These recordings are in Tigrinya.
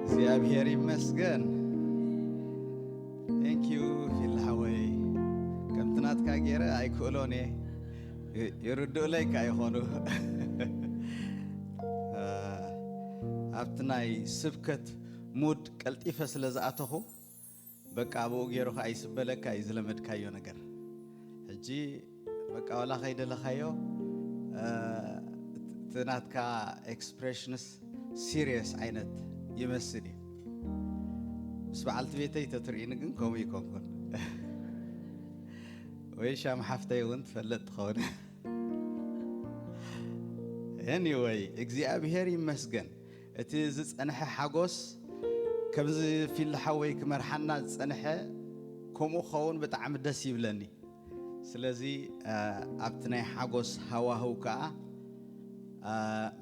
እግዚኣብሔር ይመስገን። Thank you ፊል ሓወይ። ከምቲ ናትካ ገይረ ኣይክእሎን እየ። ይ- ይርድኡለይ ከኣ ይኾኑ። ኣብቲ ናይ ስብከት ሙድ ቀልጢፈ ስለ ዝኣተኹ፣ በቃ ኣብኡ ገይሩ ከኣ ይስበለካ እዩ ዝለመድካዮ ነገር። ሕጂ በቃ ዋላ ከይደለኻዮ፣ እ፣ እቲ ናትካ ኤክስፕሬሽንስ ሲሪየስ ዓይነት ይመስል እዩ። ምስ በዓልቲ ቤተይ ተትርእይኒ ግን ከምኡ ይኮንኩን። ወይ ሻም ሓፍተይ እውን ትፈልጥ ትኸውን። ኤኒወይ እግዚኣብሔር ይመስገን። እቲ ዝጸንሐ ሓጎስ ከምዚ ፊል ሓወይ ክመርሓና ዝጸንሐ ከምኡ ክኸውን ብጣዕሚ ደስ ይብለኒ። ስለዚ እ፣ ኣብቲ ናይ ሓጎስ ሃዋህው ከኣ እ፣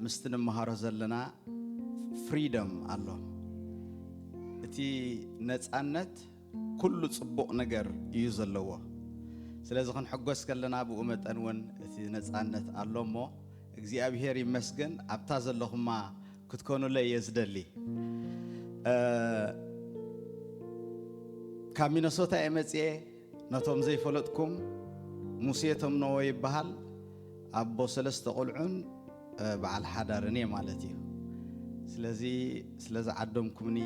ምስቲ ንመሃሮ ዘለና ፍሪደም ኣሎ። እቲ ነጻነት ኩሉ ጽቡቕ ነገር እዩ ዘለዎ። ስለዚ ክንሕጎስ ከለና ብኡ መጠን እውን እቲ ነጻነት ኣሎ እሞ እግዚኣብሔር ይመስገን ኣብታ ዘለኹማ ክትኮኑለይ እየ ዝደሊ። እ፣ ካብ ሚነሶታ እየ መጽኤ። ነቶም ዘይፈለጥኩም ሙሴ ተምነዎ ይበሃል። ኣቦ ሰለስተ ቆልዑን እ፣ በዓል ሓዳርን እየ ማለት እዩ። ስለዚ ስለ ዝዓደምኩምኒ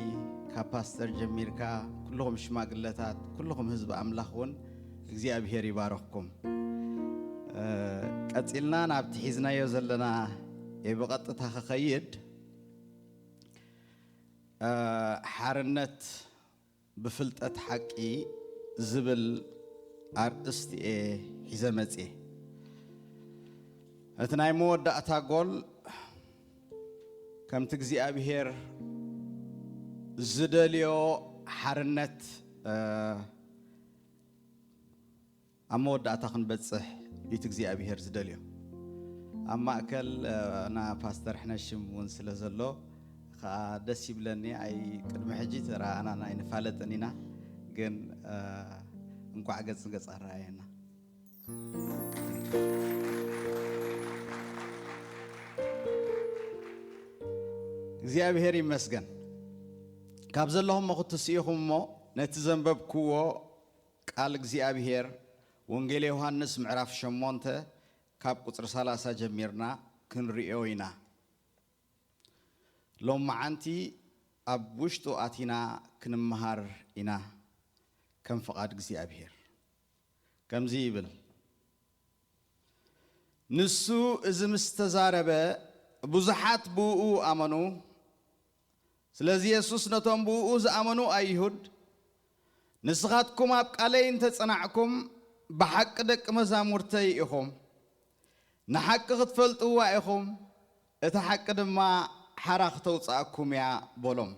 ካብ ፓስተር ጀሚርካ ኩልኹም ሽማግለታት ኩልኹም ህዝቢ ኣምላኽ እውን እግዚኣብሔር ይባረኽኩም። እ፣ ቀጺልና ናብቲ ሒዝናዮ ዘለና እየ ብቐጥታ ክኸይድ። እ፣ ሓርነት ብፍልጠት ሓቂ ዝብል ኣርእስቲ እየ ሒዘ መጽየ። እቲ ናይ መወዳእታ ጎል ከምቲ እግዚኣብሔር ዝደልዮ ሓርነት እ፣ ኣብ መወዳእታ ክንበጽሕ እዩ እቲ እግዚኣብሔር ዝደልዮ። ኣብ ማእከል እ፣ ና ፓስተር ሕነሽም እውን ስለ ዘሎ ከኣ ደስ ይብለኒ። ኣይ ቅድሚ ሕጂ ተረኣኣናን ኣይንፋለጥን ኢና፣ ግን እ፣ እንቋዕ ገጽ ንገጽ ኣረኣየና። እግዚኣብሔር ይመስገን። ካብ ዘለኹሞ ክትስኢኹም እሞ ነቲ ዘንበብክዎ ቃል እግዚኣብሔር ወንጌል ዮሃንስ ምዕራፍ ሸሞንተ ካብ ቁጽሪ ሰላሳ ጀሚርና ክንርእዮ ኢና። ሎማዓንቲ ኣብ ውሽጡ ኣቲና ክንመሃር ኢና ከም ፍቓድ እግዚኣብሔር። ከምዚ ይብል፣ ንሱ እዚ ምስ ተዛረበ ብዙሓት ብእኡ ኣመኑ። ስለዚ የሱስ ነቶም ብእኡ ዝኣመኑ ኣይሁድ፣ ንስኻትኩም ኣብ ቃለይ እንተጸናዕኩም ብሓቂ ደቂ መዛሙርተይ ኢኹም። ንሓቂ ክትፈልጥዋ ኢኹም፣ እቲ ሓቂ ድማ ሓራ ክተውጽኣኩም እያ በሎም።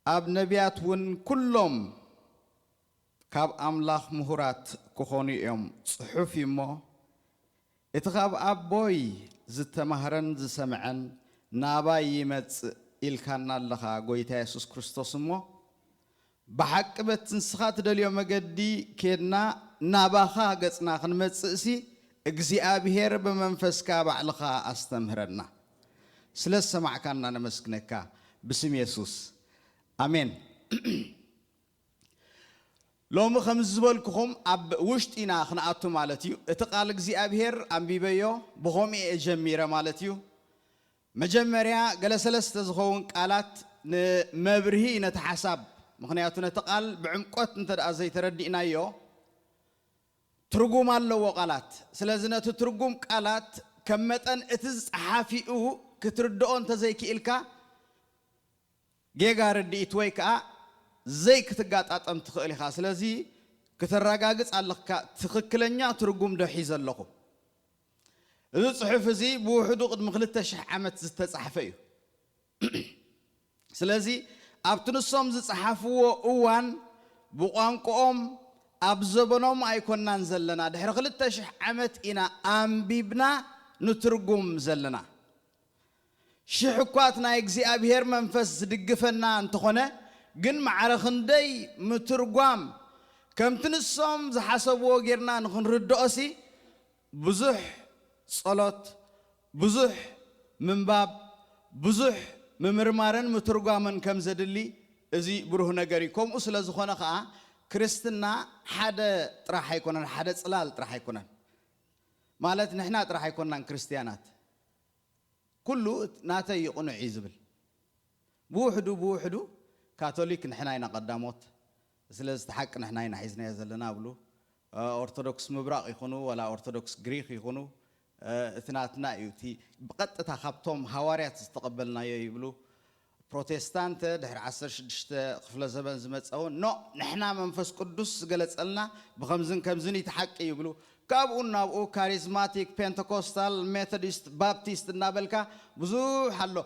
ኣብ ነቢያት እውን ኩሎም ካብ ኣምላኽ ምሁራት ክኾኑ እዮም። ጽሑፍ እዩ እሞ፣ እቲ ካብ ኣቦይ ዝተማህረን ዝሰምዐን ናባይ ይመጽእ ኢልካና ኣለኻ፣ ጎይታ የሱስ ክርስቶስ። እሞ ብሓቂ በቲ ንስኻ ትደልዮ መገዲ ኬድና ናባኻ ገጽና ክንመጽእሲ፣ እግዚኣብሔር ብመንፈስካ ባዕልኻ ኣስተምህረና። ስለ ዝሰማዕካና ነመስግነካ፣ ብስም የሱስ፣ ኣሜን። ሎሚ ከም ዝበልኩኹም ኣብ ውሽጢ ኢና ክንኣቱ ማለት እዩ። እቲ ቃል እግዚኣብሔር ኣንቢበዮ፣ ብኸምኡ እየ ጀሚረ ማለት እዩ። መጀመርያ ገለ ሰለስተ ዝኸውን ቃላት ንመብርሂ ነቲ ሓሳብ፣ ምኽንያቱ ነቲ ቃል ብዕምቆት እንተ ደኣ ዘይተረዲእናዮ ትርጉም ኣለዎ ቃላት። ስለዚ ነቲ ትርጉም ቃላት ከም መጠን እቲ ዝጸሓፊኡ ክትርድኦ እንተዘይክኢልካ ጌጋ ርድኢት ወይ ከኣ ዘይክትጋጣጠም ትኽእል ኢኻ። ስለዚ ክተረጋግጽ ኣለካ፣ ትኽክለኛ ትርጉም ዶ ሒዘ ኣለኹ? እዚ ጽሑፍ እዚ ብውሕዱ ቅድሚ ክልተ ሽሕ ዓመት ዝተጻሕፈ እዩ። ስለዚ ኣብቲ ንሶም ዝጸሓፍዎ እዋን ብቋንቋኦም ኣብ ዘበኖም ኣይኮናን ዘለና። ድሕሪ ክልተ ሽሕ ዓመት ኢና ኣንቢብና ንትርጉም ዘለና። ሽሕ እኳ እቲ ናይ እግዚኣብሔር መንፈስ ዝድግፈና እንተኾነ፣ ግን ማዕረ ክንደይ ምትርጓም ከምቲ ንሶም ዝሓሰብዎ ጌርና ንኽንርድኦሲ ብዙሕ ጸሎት፣ ብዙሕ ምንባብ፣ ብዙሕ ምምርማርን ምትርጓምን ከም ዘድሊ እዚ ብሩህ ነገር እዩ። ከምኡ ስለ ዝኾነ ኸኣ ክርስትና ሓደ ጥራሕ ኣይኮነን፣ ሓደ ጽላል ጥራሕ ኣይኮነን። ማለት ንሕና ጥራሕ ኣይኮንናን ክርስትያናት። ኩሉ ናተይ ይቕኑዕ እዩ ዝብል። ብውሕዱ ብውሕዱ ካቶሊክ ንሕና ኢና ቀዳሞት። ስለዚ እቲ ሓቂ ንሕና ኢና ሒዝናዮ ዘለና ብሉ። ኦርቶዶክስ ምብራቕ ይኹኑ ዋላ ኦርቶዶክስ ግሪክ ይኹኑ እቲ ናትና እዩ፣ እቲ ብቐጥታ ካብቶም ሃዋርያት ዝተቐበልናዮ ይብሉ። ፕሮቴስታንት ድሕሪ ዓሰርተ ሽዱሽተ ክፍለ ዘበን ዝመፀ እውን ኖ፣ ንሕና መንፈስ ቅዱስ ዝገለፀልና ብኸምዝን ከምዝን እዩ፣ እቲ ሓቂ ይብሉ። ካብኡ ናብኡ ካሪዝማቲክ፣ ፔንተኮስታል፣ ሜቶዲስት፣ ባፕቲስት እናበልካ ብዙሕ ኣሎ።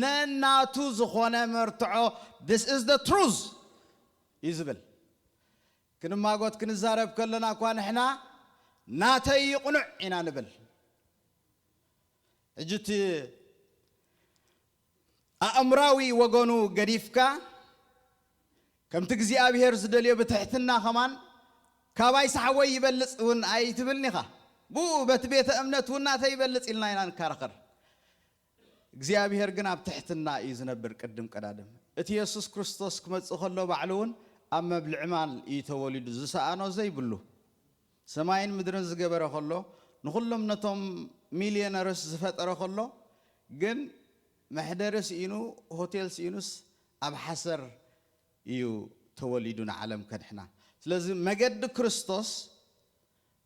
ነናቱ ዝኾነ መርትዖ this is the truth እዩ ዝብል። ክንማጎት ክንዛረብ ከለና እኳ ንሕና ናተይ ይቕኑዕ ኢና ንብል። ሕጂ እቲ ኣእምራዊ ወገኑ ገዲፍካ ከምቲ እግዚኣብሔር ዝደልዮ ብትሕትና ከማን ካባይ ሳሕወይ ይበልጽ እውን ኣይትብልን ኢኻ። ብኡ በቲ ቤተ እምነት እውን ናተይ ይበልጽ ኢልና ኢና ንከራኸር። እግዚኣብሔር ግን ኣብ ትሕትና እዩ ዝነብር። ቅድም ቀዳድም እቲ የሱስ ክርስቶስ ክመጽእ ከሎ ባዕሉ እውን ኣብ መብልዒ ማል እዩ ተወሊዱ፣ ዝሰኣኖ ዘይብሉ። ሰማይን ምድርን ዝገበረ ከሎ፣ ንኹሎም ነቶም ሚልዮነርስ ዝፈጠረ ከሎ፣ ግን መሕደሪ ስኢኑ፣ ሆቴል ስኢኑስ ኣብ ሓሰር እዩ ተወሊዱ ንዓለም ከድሕና። ስለዚ መገዲ ክርስቶስ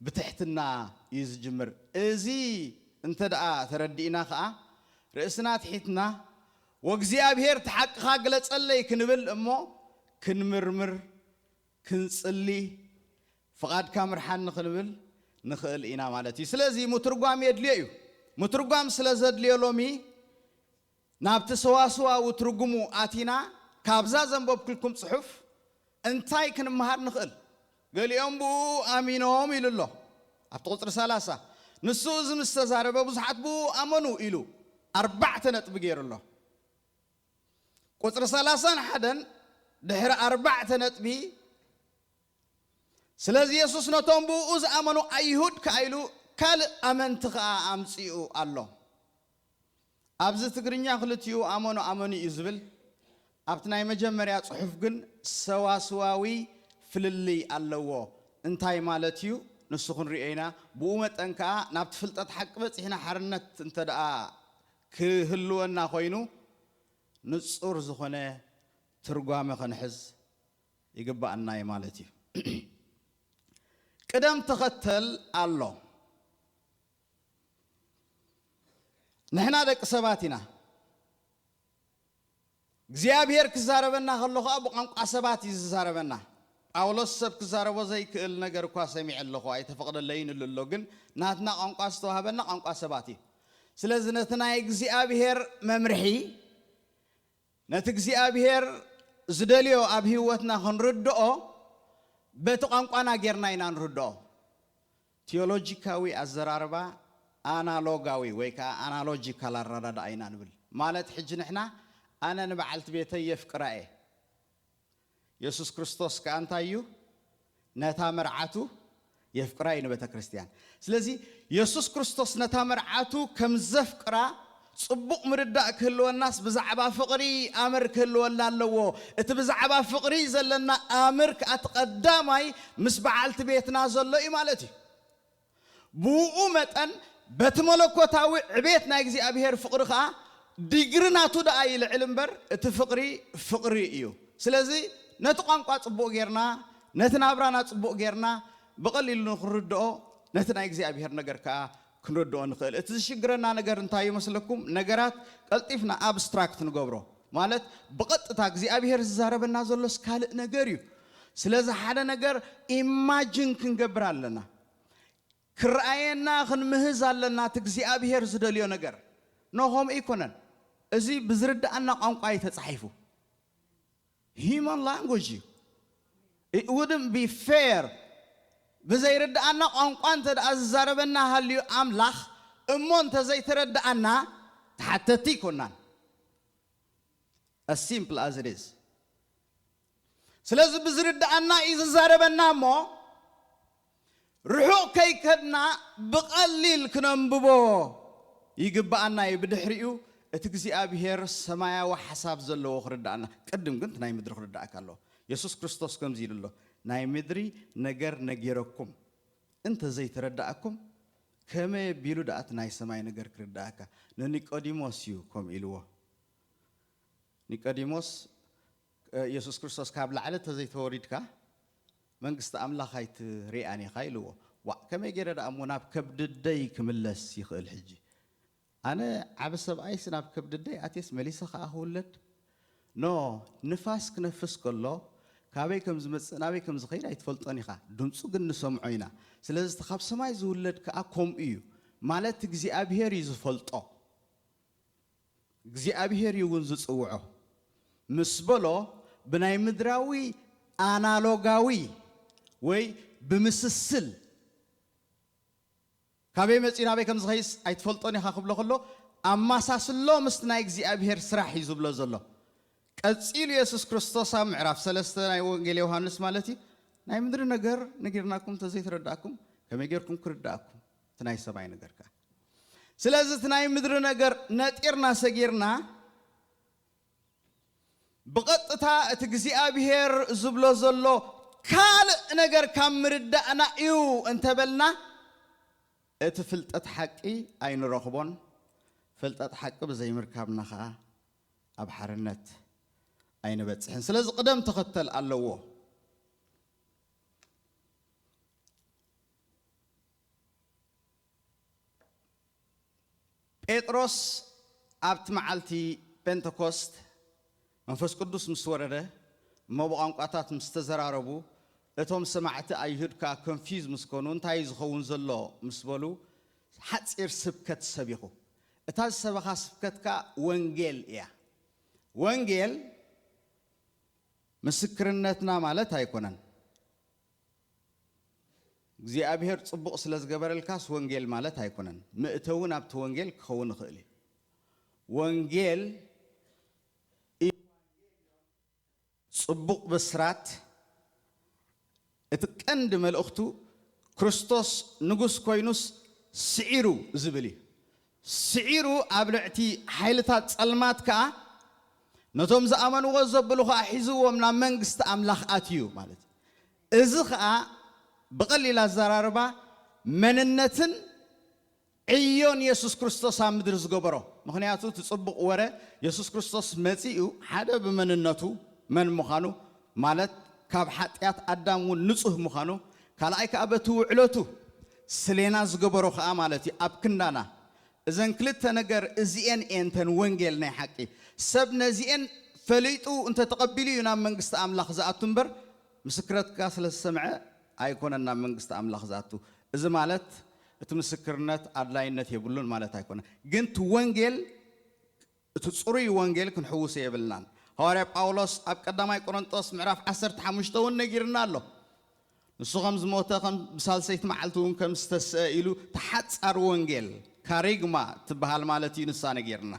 ብትሕትና እዩ ዝጅምር። እዚ እንተ ደኣ ተረዲእና ኸኣ ርእስና ትሒትና ወእግዚኣብሔር እቲ ሓቅኻ ግለጸለይ ክንብል እሞ ክንምርምር፣ ክንጽሊ፣ ፍቓድካ ምርሓኒ ክንብል ንኽእል ኢና ማለት እዩ። ስለዚ ምትርጓም የድልዮ እዩ። ምትርጓም ስለ ዘድልዮ ሎሚ ናብቲ ሰዋስዋዊ ትርጉሙ ኣቲና ካብዛ ዘንበብኩልኩም ጽሑፍ እንታይ ክንመሃር ንኽእል? ገሊኦም ብኡ ኣሚኖም ኢሉ ኣሎ ኣብቲ ቁጽሪ ሰላሳ። ንሱ እዚ ምስ ተዛረበ ብዙሓት ብኡ ኣመኑ ኢሉ ኣርባዕተ ነጥቢ ገይሩ ኣሎ። ቁጽሪ ሰላሳን ሓደን ድሕሪ ኣርባዕተ ነጥቢ ስለዚ የሱስ ነቶም ብኡ ዝኣመኑ ኣይሁድ ከኣ ኢሉ ካልእ ኣመንቲ ከኣ ኣምጺኡ ኣሎ። ኣብዚ ትግርኛ ክልቲኡ ኣመኑ ኣመኑ እዩ ዝብል። ኣብቲ ናይ መጀመርያ ጽሑፍ ግን ሰዋስዋዊ ፍልልይ ኣለዎ። እንታይ ማለት እዩ? ንሱ ክንሪኦ ኢና። ብኡ መጠን ከኣ ናብቲ ፍልጠት ሓቂ በጺሕና ሓርነት እንተ ደኣ ክህልወና ኮይኑ ንጹር ዝኾነ ትርጓመ ክንሕዝ ይግባኣና እዩ ማለት እዩ። ቅደም ተኸተል ኣሎ። ንሕና ደቂ ሰባት ኢና። እግዚኣብሔር ክዛረበና ከሎ ኸኣ ብቋንቋ ሰባት እዩ ዝዛረበና። ጳውሎስ ሰብ ክዛረቦ ዘይክእል ነገር እኳ ሰሚዐ ኣለኹ ኣይተፈቕደለይን ኢሉ ኣሎ። ግን ናትና ቋንቋ ዝተዋህበና ቋንቋ ሰባት እዩ። ስለዚ ነቲ ናይ እግዚኣብሔር መምርሒ ነቲ እግዚኣብሔር ዝደልዮ ኣብ ህይወትና ክንርድኦ በቲ ቋንቋና ጌርና ኢና ንርድኦ። ቲዮሎጂካዊ ኣዘራርባ ኣናሎጋዊ ወይ ከዓ ኣናሎጂካል ኣረዳድኣ ኢና ንብል። ማለት ሕጂ ንሕና ኣነ ንበዓልቲ ቤተይ የፍቅራ እየ። የሱስ ክርስቶስ ከዓ እንታይ እዩ? ነታ መርዓቱ የፍቅራ እዩ ንቤተ ክርስቲያን። ስለዚ የሱስ ክርስቶስ ነታ መርዓቱ ከም ዘፍቅራ ጽቡቕ ምርዳእ ክህልወናስ ብዛዕባ ፍቕሪ ኣምር ክህልወና ኣለዎ። እቲ ብዛዕባ ፍቕሪ ዘለና ኣምር ከዓ እቲ ቀዳማይ ምስ በዓልቲ ቤትና ዘሎ እዩ ማለት እዩ። ብኡ መጠን በቲ መለኮታዊ ዕቤት ናይ እግዚኣብሔር ፍቕሪ ከዓ ዲግሪ ናቱ ደኣ ይልዕል እምበር እቲ ፍቕሪ ፍቕሪ እዩ። ስለዚ ነቲ ቋንቋ ጽቡቕ ጌርና ነቲ ናብራና ጽቡቕ ጌርና ብቐሊሉ ንክንርድኦ ነቲ ናይ እግዚኣብሔር ነገር ከዓ ክንርድኦ ንኽእል። እቲ ዝሽግረና ነገር እንታይ ይመስለኩም? ነገራት ቀልጢፍና ኣብስትራክት ንገብሮ። ማለት ብቐጥታ እግዚኣብሔር ዝዛረበና ዘሎስ ካልእ ነገር እዩ። ስለዚ ሓደ ነገር ኢማጅን ክንገብር ኣለና። ክረኣየና ክንምህዝ ኣለና እቲ እግዚኣብሔር ዝደልዮ ነገር። ኖ፣ ከምኡ ኣይኮነን። እዚ ብዝርድኣና ቋንቋ እዩ ተጻሒፉ። ሂማን ላንጉጅ እዩ። It wouldn't be fair። ብዘይርድኣና ቋንቋ እንተ ደኣ ዝዛረበና ሃልዩ ኣምላኽ እሞ እንተ ዘይተረድኣና ተሓተቲ ኣይኮናን። As simple as it is። ስለዚ ብዝርድኣና እዩ ዝዛረበና እሞ ርሑቕ ከይከድና ብቐሊል ክነንብቦ ይግብኣና እዩ። ብድሕሪኡ እቲ እግዚኣብሔር ሰማያዊ ሓሳብ ዘለዎ ክርዳእና፣ ቅድም ግን እቲ ናይ ምድሪ ክርዳእካ ኣለዎ። የሱስ ክርስቶስ ከምዚ ኢሉ ኣሎ፣ "ናይ ምድሪ ነገር ነጊረኩም እንተ ዘይተረዳእኩም፣ ከመይ ኣቢሉ ደኣ እቲ ናይ ሰማይ ነገር ክርዳእካ?" ንኒቆዲሞስ እዩ ከምኡ ኢልዎ። ኒቆዲሞስ፣ እ፣ የሱስ ክርስቶስ፣ "ካብ ላዕሊ እንተ ዘይተወሪድካ መንግስቲ ኣምላኽ ኣይትሪኣን ኢኻ" ኢልዎ። "ዋእ፣ ከመይ ገይረ ደኣ እሞ ናብ ከብድደይ ክምለስ ይኽእል ሕጂ? ኣነ ዓቢ ሰብኣይስ ናብ ከብድደይ ኣትየስ መሊሰ ከኣ ክውለድ? ኖ፣ ንፋስ ክነፍስ ከሎ ካበይ ከም ዝመጽእ ናበይ ከም ዝኸይድ ኣይትፈልጦን ኢኻ፣ ድምጹ ግን ንሰምዖ ኢና። ስለዚ እቲ ካብ ሰማይ ዝውለድ ከኣ ከምኡ እዩ፣ ማለት እግዚኣብሄር እዩ ዝፈልጦ፣ እግዚኣብሄር እዩ እውን ዝጽውዖ" ምስ በሎ፣ ብናይ ምድራዊ ኣናሎጋዊ ወይ ብምስስል፣ ካበይ መጺኡ ናበይ ከም ዝኸይስ ኣይትፈልጦን ኢኻ ክብሎ ከሎ፣ ኣመሳስሎ ምስቲ ናይ እግዚኣብሄር ስራሕ እዩ ዝብሎ ዘሎ። ቀጺሉ የሱስ ክርስቶስ ኣብ ምዕራፍ ሰለስተ ናይ ወንጌል ዮሃንስ ማለት እዩ፣ "ናይ ምድሪ ነገር ነጊርናኩም እንተዘይተረዳእኩም፣ ከመይ ጌርኩም ክርዳእኩም? እቲ ናይ ሰማይ ነገር ከኣ?" ስለዚ እቲ ናይ ምድሪ ነገር ነጢርና ሰጊርና፣ ብቐጥታ እቲ እግዚኣብሄር ዝብሎ ዘሎ ካልእ ነገር ካብ ምርዳእና እዩ እንተበልና፣ እቲ ፍልጠት ሓቂ ኣይንረኽቦን። ፍልጠት ሓቂ ብዘይምርካብና ኸኣ ኣብ ሓርነት ኣይንበጽሕን። ስለዚ ቅደም ተኸተል ኣለዎ። ጴጥሮስ ኣብቲ መዓልቲ ፔንተኮስት መንፈስ ቅዱስ ምስ ወረደ፣ እሞ ብቋንቋታት ምስ ተዘራረቡ፣ እቶም ሰማዕቲ ኣይሁድ ከኣ ኮንፊዝ ምስ ኮኑ፣ "እንታይ እዩ ዝኸውን ዘሎ?" ምስ በሉ፣ ሓጺር ስብከት ሰቢኹ። እታ ዝሰበኻ ስብከት ከኣ ወንጌል እያ። ወንጌል ምስክርነትና ማለት ኣይኮነን። እግዚኣብሔር ጽቡቕ ስለ ዝገበረልካስ ወንጌል ማለት ኣይኮነን። መእተዊ ናብቲ ወንጌል ክኸውን ይኽእል እዩ። ወንጌል እዩ። ጽቡቕ ብስራት፣ እቲ ቀንዲ መልእኽቱ ክርስቶስ ንጉስ ኮይኑስ ስዒሩ ዝብል እዩ። ስዒሩ ኣብ ልዕቲ ሓይልታት ጸልማት ከኣ ነቶም ዝኣመንዎ ዘብሉ ከኣ ሒዝዎም ናብ መንግስቲ ኣምላኽ ኣትዩ ማለት እዩ። እዚ ከኣ ብቐሊል ኣዘራርባ መንነትን ዕዮን የሱስ ክርስቶስ ኣብ ምድሪ ዝገበሮ። ምኽንያቱ እቲ ጽቡቕ ወረ የሱስ ክርስቶስ መጺኡ ሓደ ብመንነቱ መን ምዃኑ፣ ማለት ካብ ሓጢኣት ኣዳም እውን ንጹህ ምዃኑ፣ ካልኣይ ከኣ በቲ ውዕለቱ ስሌና ዝገበሮ ከኣ ማለት እዩ ኣብ ክንዳና። እዘን ክልተ ነገር እዚኤን እየን እተን ወንጌል ናይ ሓቂ። ሰብ ነዚኤን ፈሊጡ እንተ ተቐቢሉ እዩ ናብ መንግስቲ ኣምላኽ ዝኣቱ እምበር፣ ምስክረትካ ስለ ዝሰምዐ ኣይኮነን ናብ መንግስቲ ኣምላኽ ዝኣቱ። እዚ ማለት እቲ ምስክርነት ኣድላይነት የብሉን ማለት ኣይኮነን። ግን እቲ ወንጌል፣ እቲ ጽሩይ ወንጌል ክንሕውሶ የብልናን። ሃዋርያ ጳውሎስ ኣብ ቀዳማይ ቆሮንጦስ ምዕራፍ ዓሰርተ ሓሙሽተ እውን ነጊርና ኣሎ። ንሱ ከም ዝሞተ ከም ብሳልሰይቲ መዓልቲ እውን ከም ዝተስአ ኢሉ፣ እቲ ሓጻር ወንጌል ካሪግማ ትበሃል ማለት እዩ፣ ንሳ ነጊርና።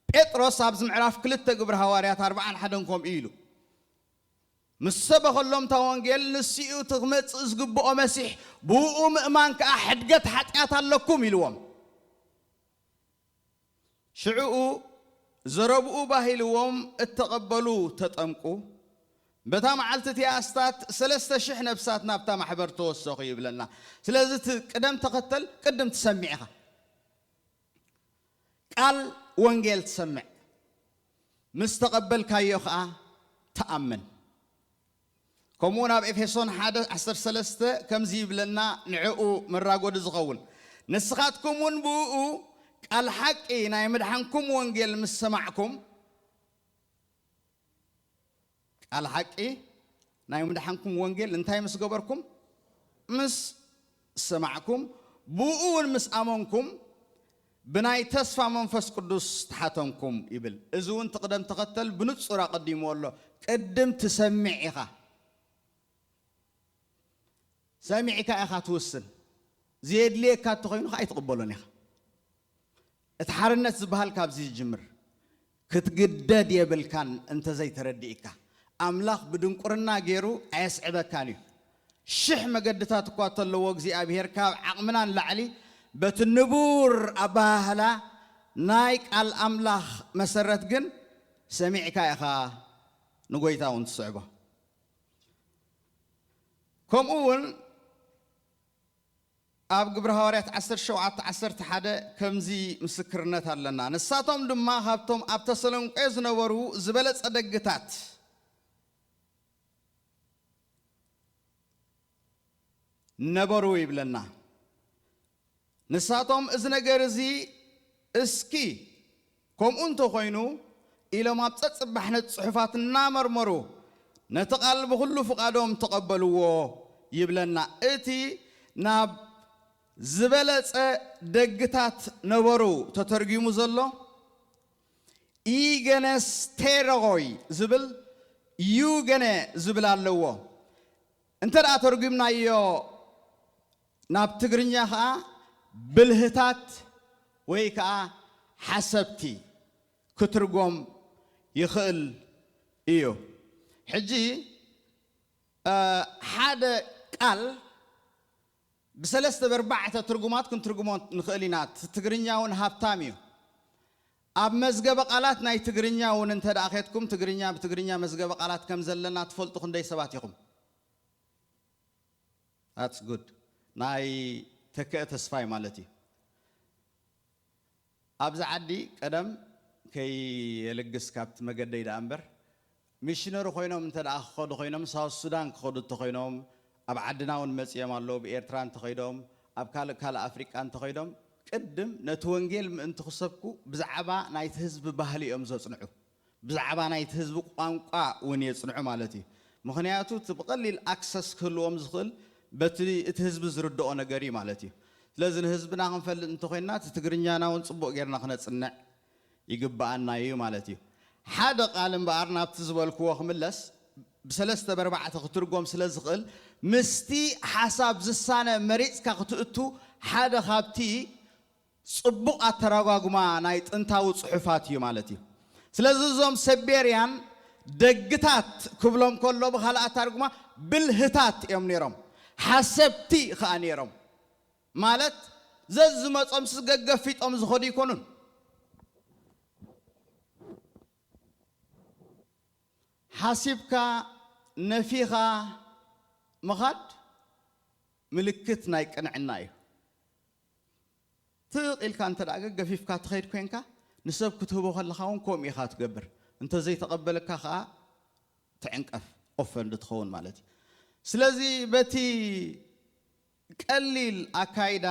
ጴጥሮስ ኣብዚ ምዕራፍ ክልተ ግብሪ ሃዋርያት ኣርባዓን ሓደን ከምኡ ኢሉ ምስ ሰበኸሎም እታ ወንጌል፣ ንሱ እዩ እቲ ክመጽእ ዝግብኦ መሲሕ፣ ብእኡ ምእማን ከኣ ሕድገት ሓጢኣት ኣለኩም ኢልዎም። ሽዕኡ ዘረብኡ ባሂልዎም እተቐበሉ ተጠምቁ። በታ መዓልቲ እቲኣ ኣስታት ሰለስተ ሽሕ ነፍሳት ናብታ ማሕበር ተወሰኹ ይብለና። ስለዚ እቲ ቅደም ተኸተል ቅድም ትሰምዕ ኢኻ። ቃል ወንጌል ትሰምዕ፣ ምስ ተቐበልካዮ ኸኣ ትኣምን። ከምኡ ናብ ኤፌሶን ሓደ ዓሰርተ ሰለስተ ከምዚ ይብለና፣ ንዕኡ መራጎዲ ዝኸውን፣ ንስኻትኩም እውን ብእኡ ቃል ሓቂ ናይ ምድሓንኩም ወንጌል ምስ ሰማዕኩም፣ ቃል ሓቂ ናይ ምድሓንኩም ወንጌል እንታይ ምስ ገበርኩም? ምስ ሰማዕኩም፣ ብኡ እውን ምስ ኣመንኩም፣ ብናይ ተስፋ መንፈስ ቅዱስ ተሓተምኩም ይብል። እዚ እውን እቲ ቅደም ተኸተል ብንጹር ኣቐዲምዎ ኣሎ። ቅድም ትሰምዕ ኢኻ። ሰሚዕካ ኢኻ ትውስን። ዘየድልየካ እንተኾይኑ ኸዓ ኣይትቕበሎን ኢኻ። እቲ ሓርነት ዝበሃል ካብዚ ይጅምር። ክትግደድ የብልካን እንተዘይተረዲእካ። ኣምላኽ ብድንቁርና ገይሩ ኣየስዕበካን እዩ። ሽሕ መገድታት እኳ እንተለዎ እግዚኣብሔር፣ ካብ ዓቕምና ንላዕሊ በቲ ንቡር ኣበሃህላ ናይ ቃል ኣምላኽ መሰረት ግን ሰሚዕካ ኢኻ ንጎይታ እውን ትስዕቦ። ከምኡ እውን ኣብ ግብሪ ሃዋርያት ዓሰርተ ሸውዓተ ዓሰርተ ሓደ ከምዚ ምስክርነት ኣለና። ንሳቶም ድማ ካብቶም ኣብ ተሰሎንቄ ዝነበሩ ዝበለጸ ደግታት ነበሩ ይብለና። ንሳቶም እዚ ነገር እዚ እስኪ ከምኡ እንተኾይኑ ኢሎም ኣብ ጸጽባሕነት ጽሑፋት እናመርመሩ ነቲ ቃል ብኹሉ ፍቓዶም ተቐበልዎ ይብለና። እቲ ናብ ዝበለጸ ደግታት ነበሩ ተተርጒሙ ዘሎ ኢገነስቴሮይ ዝብል ዩገነ ዝብል ኣለዎ። እንተ ደኣ ተርጒምናዮ ናብ ትግርኛ ኸኣ ብልህታት ወይ ከኣ ሓሰብቲ ክትርጎም ይኽእል እዩ። ሕጂ ሓደ ቃል ብሰለስተ ብኣርባዕተ ትርጉማት ክንትርጉሞ ንኽእል ኢና። እቲ ትግርኛ እውን ሃብታም እዩ። ኣብ መዝገበ ቃላት ናይ ትግርኛ እውን እንተ ደኣ ኸድኩም ትግርኛ ብትግርኛ መዝገበ ቃላት ከም ዘለና ትፈልጡ ክንደይ ሰባት ኢኹም? That's good። ናይ ተክአ ተስፋይ ማለት እዩ። ኣብዚ ዓዲ ቀደም ከየልግስ ካብቲ መገደይ ደኣ እምበር ሚሽነሪ ኮይኖም እንተ ደኣ ክኸዱ ኮይኖም ሳውት ሱዳን ክኸዱ እንተኮይኖም ኣብ ዓድና እውን መጺኦም ኣለዉ። ብኤርትራ እንተኸይዶም ኣብ ካልእ ካልእ ኣፍሪቃ እንተኸይዶም ቅድም ነቲ ወንጌል ምእንቲ ክሰብኩ ብዛዕባ ናይቲ ህዝቢ ባህሊ እዮም ዘጽንዑ። ብዛዕባ ናይቲ ህዝቢ ቋንቋ እውን የጽንዑ ማለት እዩ። ምኽንያቱ እቲ ብቐሊል ኣክሰስ ክህልዎም ዝኽእል በቲ እቲ ህዝቢ ዝርድኦ ነገር እዩ ማለት እዩ። ስለዚ ንህዝብና ክንፈልጥ እንተኮይንና እቲ ትግርኛና እውን ጽቡቕ ጌርና ክነጽንዕ ይግብኣና እዩ ማለት እዩ። ሓደ ቃል እምበኣር ናብቲ ዝበልክዎ ክምለስ ብሰለስተ በርባዕተ ክትርጎም ስለ ዝኽእል ምስቲ ሓሳብ ዝሳነ መሪጽካ ክትእቱ ሓደ ካብቲ ጽቡቕ ኣተራጓጉማ ናይ ጥንታዊ ጽሑፋት እዩ ማለት እዩ። ስለዚ እዞም ሰቤርያን ደግታት ክብሎም ከሎ ብኻልእ ኣተርጉማ ብልህታት እዮም ነይሮም፣ ሓሰብቲ ኸኣ ነይሮም። ማለት ዘዝመጾም ስገገፊጦም ዝኸዱ ይኮኑን። ሓሲብካ ነፊኻ ምኻድ ምልክት ናይ ቅንዕና እዩ። ትቕ ኢልካ እንተ ደኣ ገፊፍካ ትኸይድ ኮይንካ ንሰብ ክትህቦ ከለኻ እውን ከምኡ ኢኻ ትገብር። እንተ ዘይተቐበለካ ኸኣ ትዕንቀፍ፣ ኦፈንድ ትኸውን ማለት እዩ። ስለዚ በቲ ቀሊል ኣካይዳ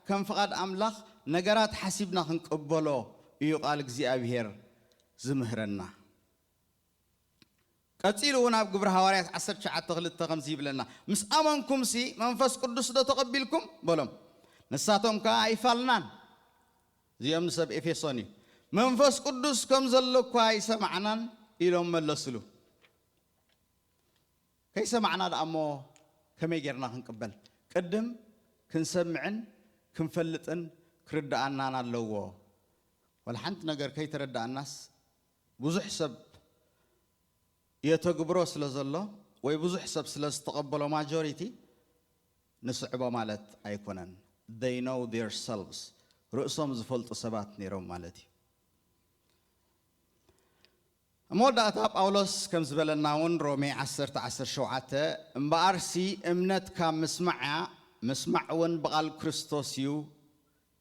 ከም ፍቓድ ኣምላኽ ነገራት ሓሲብና ክንቅበሎ እዩ ቃል እግዚኣብሔር ዝምህረና። ቀጺሉ እውን ኣብ ግብሪ ሃዋርያት ዓሰርተ ትሽዓተ ክልተ ከምዚ ይብለና፣ ምስ ኣመንኩምሲ መንፈስ ቅዱስ ዶ ተቐቢልኩም በሎም። ንሳቶም ከኣ ኣይፋልናን፣ እዚኦም ንሰብ ኤፌሶን እዩ፣ መንፈስ ቅዱስ ከም ዘሎ እኳ ኣይሰማዕናን ኢሎም መለስሉ። ከይሰማዕና ደኣ እሞ ከመይ ጌርና ክንቅበል? ቅድም ክንሰምዕን ክንፈልጥን ክርድኣናን ኣለዎ። ወላ ሓንቲ ነገር ከይተረድኣናስ ብዙሕ ሰብ የተግብሮ ስለ ዘሎ ወይ ብዙሕ ሰብ ስለ ዝተቐበሎ ማጆሪቲ ንስዕቦ ማለት ኣይኮነን። They know their selves፣ ርእሶም ዝፈልጡ ሰባት ነይሮም ማለት እዩ። ኣብ መወዳእታ ጳውሎስ ከም ዝበለና እውን ሮሜ ዓሰርተ ዓሰርተ ሸውዓተ እምበኣርሲ እምነት ካብ ምስማዕ እያ፣ ምስማዕ እውን ብቓል ክርስቶስ እዩ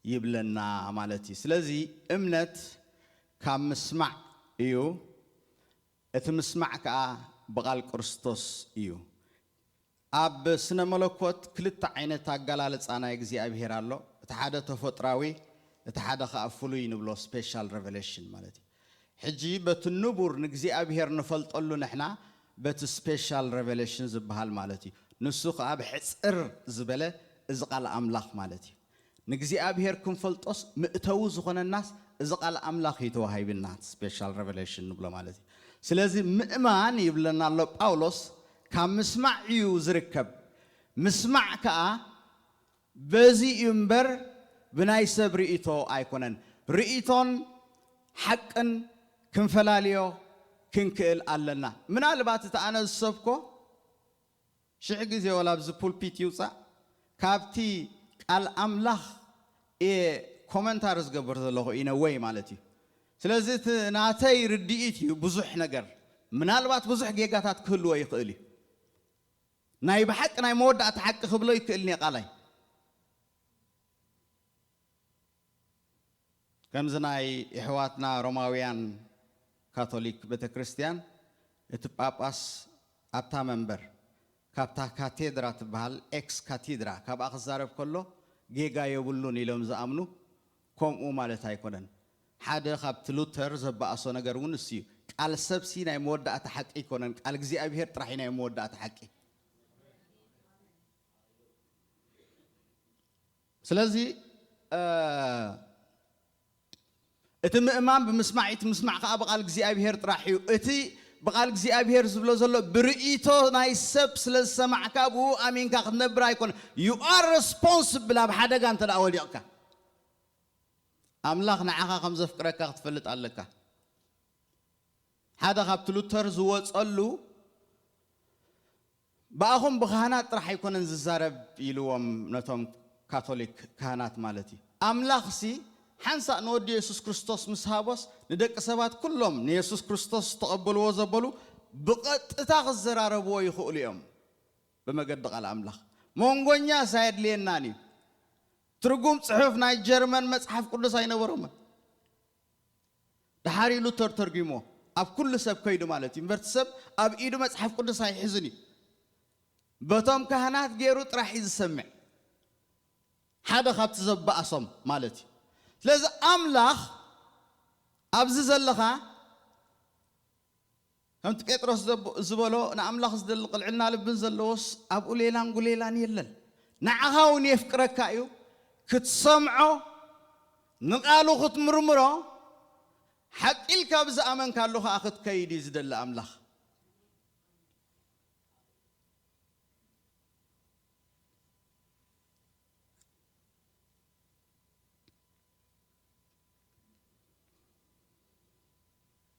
ይብለና ማለት እዩ። ስለዚ እምነት ካብ ምስማዕ እዩ፣ እቲ ምስማዕ ከኣ ብቓል ክርስቶስ እዩ። ኣብ ስነ መለኮት ክልተ ዓይነት ኣገላልጻ ናይ እግዚኣብሄር ኣሎ። እቲ ሓደ ተፈጥራዊ፣ እቲ ሓደ ከኣ ፍሉይ ንብሎ ስፔሻል ሬቨሌሽን ማለት እዩ። ሕጂ በቲ ንቡር ንእግዚኣብሄር ንፈልጠሉ ንሕና በቲ ስፔሻል ሬቨሌሽን ዝበሃል ማለት እዩ። ንሱ ከኣ ብሕጽር ዝበለ እዚ ቃል ኣምላኽ ማለት እዩ። ንእግዚኣብሄር ክንፈልጦስ ምእተዊ ዝኾነናስ እዚ ቃል ኣምላኽ እዩ ተዋሂብና፣ ስፔሻል ሬቨሌሽን ንብሎ ማለት እዩ። ስለዚ ምእማን ይብለና ኣሎ ጳውሎስ፣ ካብ ምስማዕ እዩ ዝርከብ። ምስማዕ ከኣ በዚ እዩ እምበር ብናይ ሰብ ርእይቶ ኣይኮነን። ርእይቶን ሓቅን ክንፈላልዮ ክንክእል ኣለና። ምናልባት እቲ ኣነ ዝሰብኮ ሽሕ ግዜ ወላ ኣብዚ ፑልፒት ይውጻእ፣ ካብቲ ቃል ኣምላኽ እየ ኮመንታሪ ዝገብር ዘለኹ ኢነ ወይ ማለት እዩ። ስለዚ እቲ ናተይ ርድኢት እዩ ብዙሕ ነገር፣ ምናልባት ብዙሕ ጌጋታት ክህልዎ ይኽእል እዩ። ናይ ብሓቂ ናይ መወዳእታ ሓቂ ክብሎ ይክእልን እየ ቃላይ። ከምዚ ናይ የሕዋትና ሮማውያን ካቶሊክ ቤተ ክርስቲያን፣ እቲ ጳጳስ ኣብታ መንበር፣ ካብታ ካቴድራ ትበሃል ኤክስ ካቲድራ ካብኣ ክዛረብ ከሎ ጌጋ የብሉን ኢሎም ዝኣምኑ፣ ከምኡ ማለት ኣይኮነን። ሓደ ካብቲ ሉተር ዘበኣሶ ነገር እውን እሱ እዩ። ቃል ሰብሲ ናይ መወዳእታ ሓቂ ኣይኮነን፣ ቃል እግዚኣብሔር ጥራሕ እዩ ናይ መወዳእታ ሓቂ። ስለዚ እቲ ምእማን ብምስማዕ እዩ፣ እቲ ምስማዕ ከዓ ብቓል እግዚኣብሔር ጥራሕ እዩ። እቲ ብቓል እግዚኣብሔር ዝብሎ ዘሎ ብርእይቶ ናይ ሰብ ስለ ዝሰማዕካ ብኡ ኣሚንካ ክትነብር ኣይኮነ። You are responsible ኣብ ሓደጋ እንተ ደኣ ወዲቕካ። ኣምላኽ ንዓኻ ከም ዘፍቅረካ ክትፈልጥ ኣለካ። ሓደ ካብቲ ሉተር ዝወጸሉ ብኣኹም ብካህናት ጥራሕ ኣይኮነን ዝዛረብ ኢልዎም፣ ነቶም ካቶሊክ ካህናት ማለት እዩ። ኣምላኽሲ ሓንሳእ ንወዲ የሱስ ክርስቶስ ምስ ሃቦስ ንደቂ ሰባት ኩሎም ንየሱስ ክርስቶስ ዝተቐበልዎ ዘበሉ ብቐጥታ ክዘራረብዎ ይኽእሉ እዮም። ብመገዲ ቃል ኣምላኽ መንጎኛስ ኣየድልየናን እዩ። ትርጉም ጽሑፍ ናይ ጀርመን መጽሓፍ ቅዱስ ኣይነበሮምን። ድሓር ኢሉ ተርተርጉሞ ኣብ ኩሉ ሰብ ከይዱ ማለት እዩ። እምበርቲ ሰብ ኣብ ኢዱ መጽሓፍ ቅዱስ ኣይሕዝን እዩ። በቶም ካህናት ገይሩ ጥራሕ እዩ ዝሰምዕ። ሓደ ካብቲ ዘባእሶም ማለት እዩ። ስለዚ ኣምላኽ ኣብዚ ዘለኻ ከምቲ ጴጥሮስ ዘብ-፣ ዝበሎ ንኣምላኽ ዝደሊ ቅልዕና ልብን ዘለዎስ ኣብኡ ሌላን ጉሌላን የለን። ንዓኻ እውን የፍቅረካ እዩ። ክትሰምዖ፣ ንቓሉ ክትምርምሮ፣ ሓቂ ኢልካ ብዝኣመንካሉ ኸዓ ክትከይድ እዩ ዝደሊ ኣምላኽ።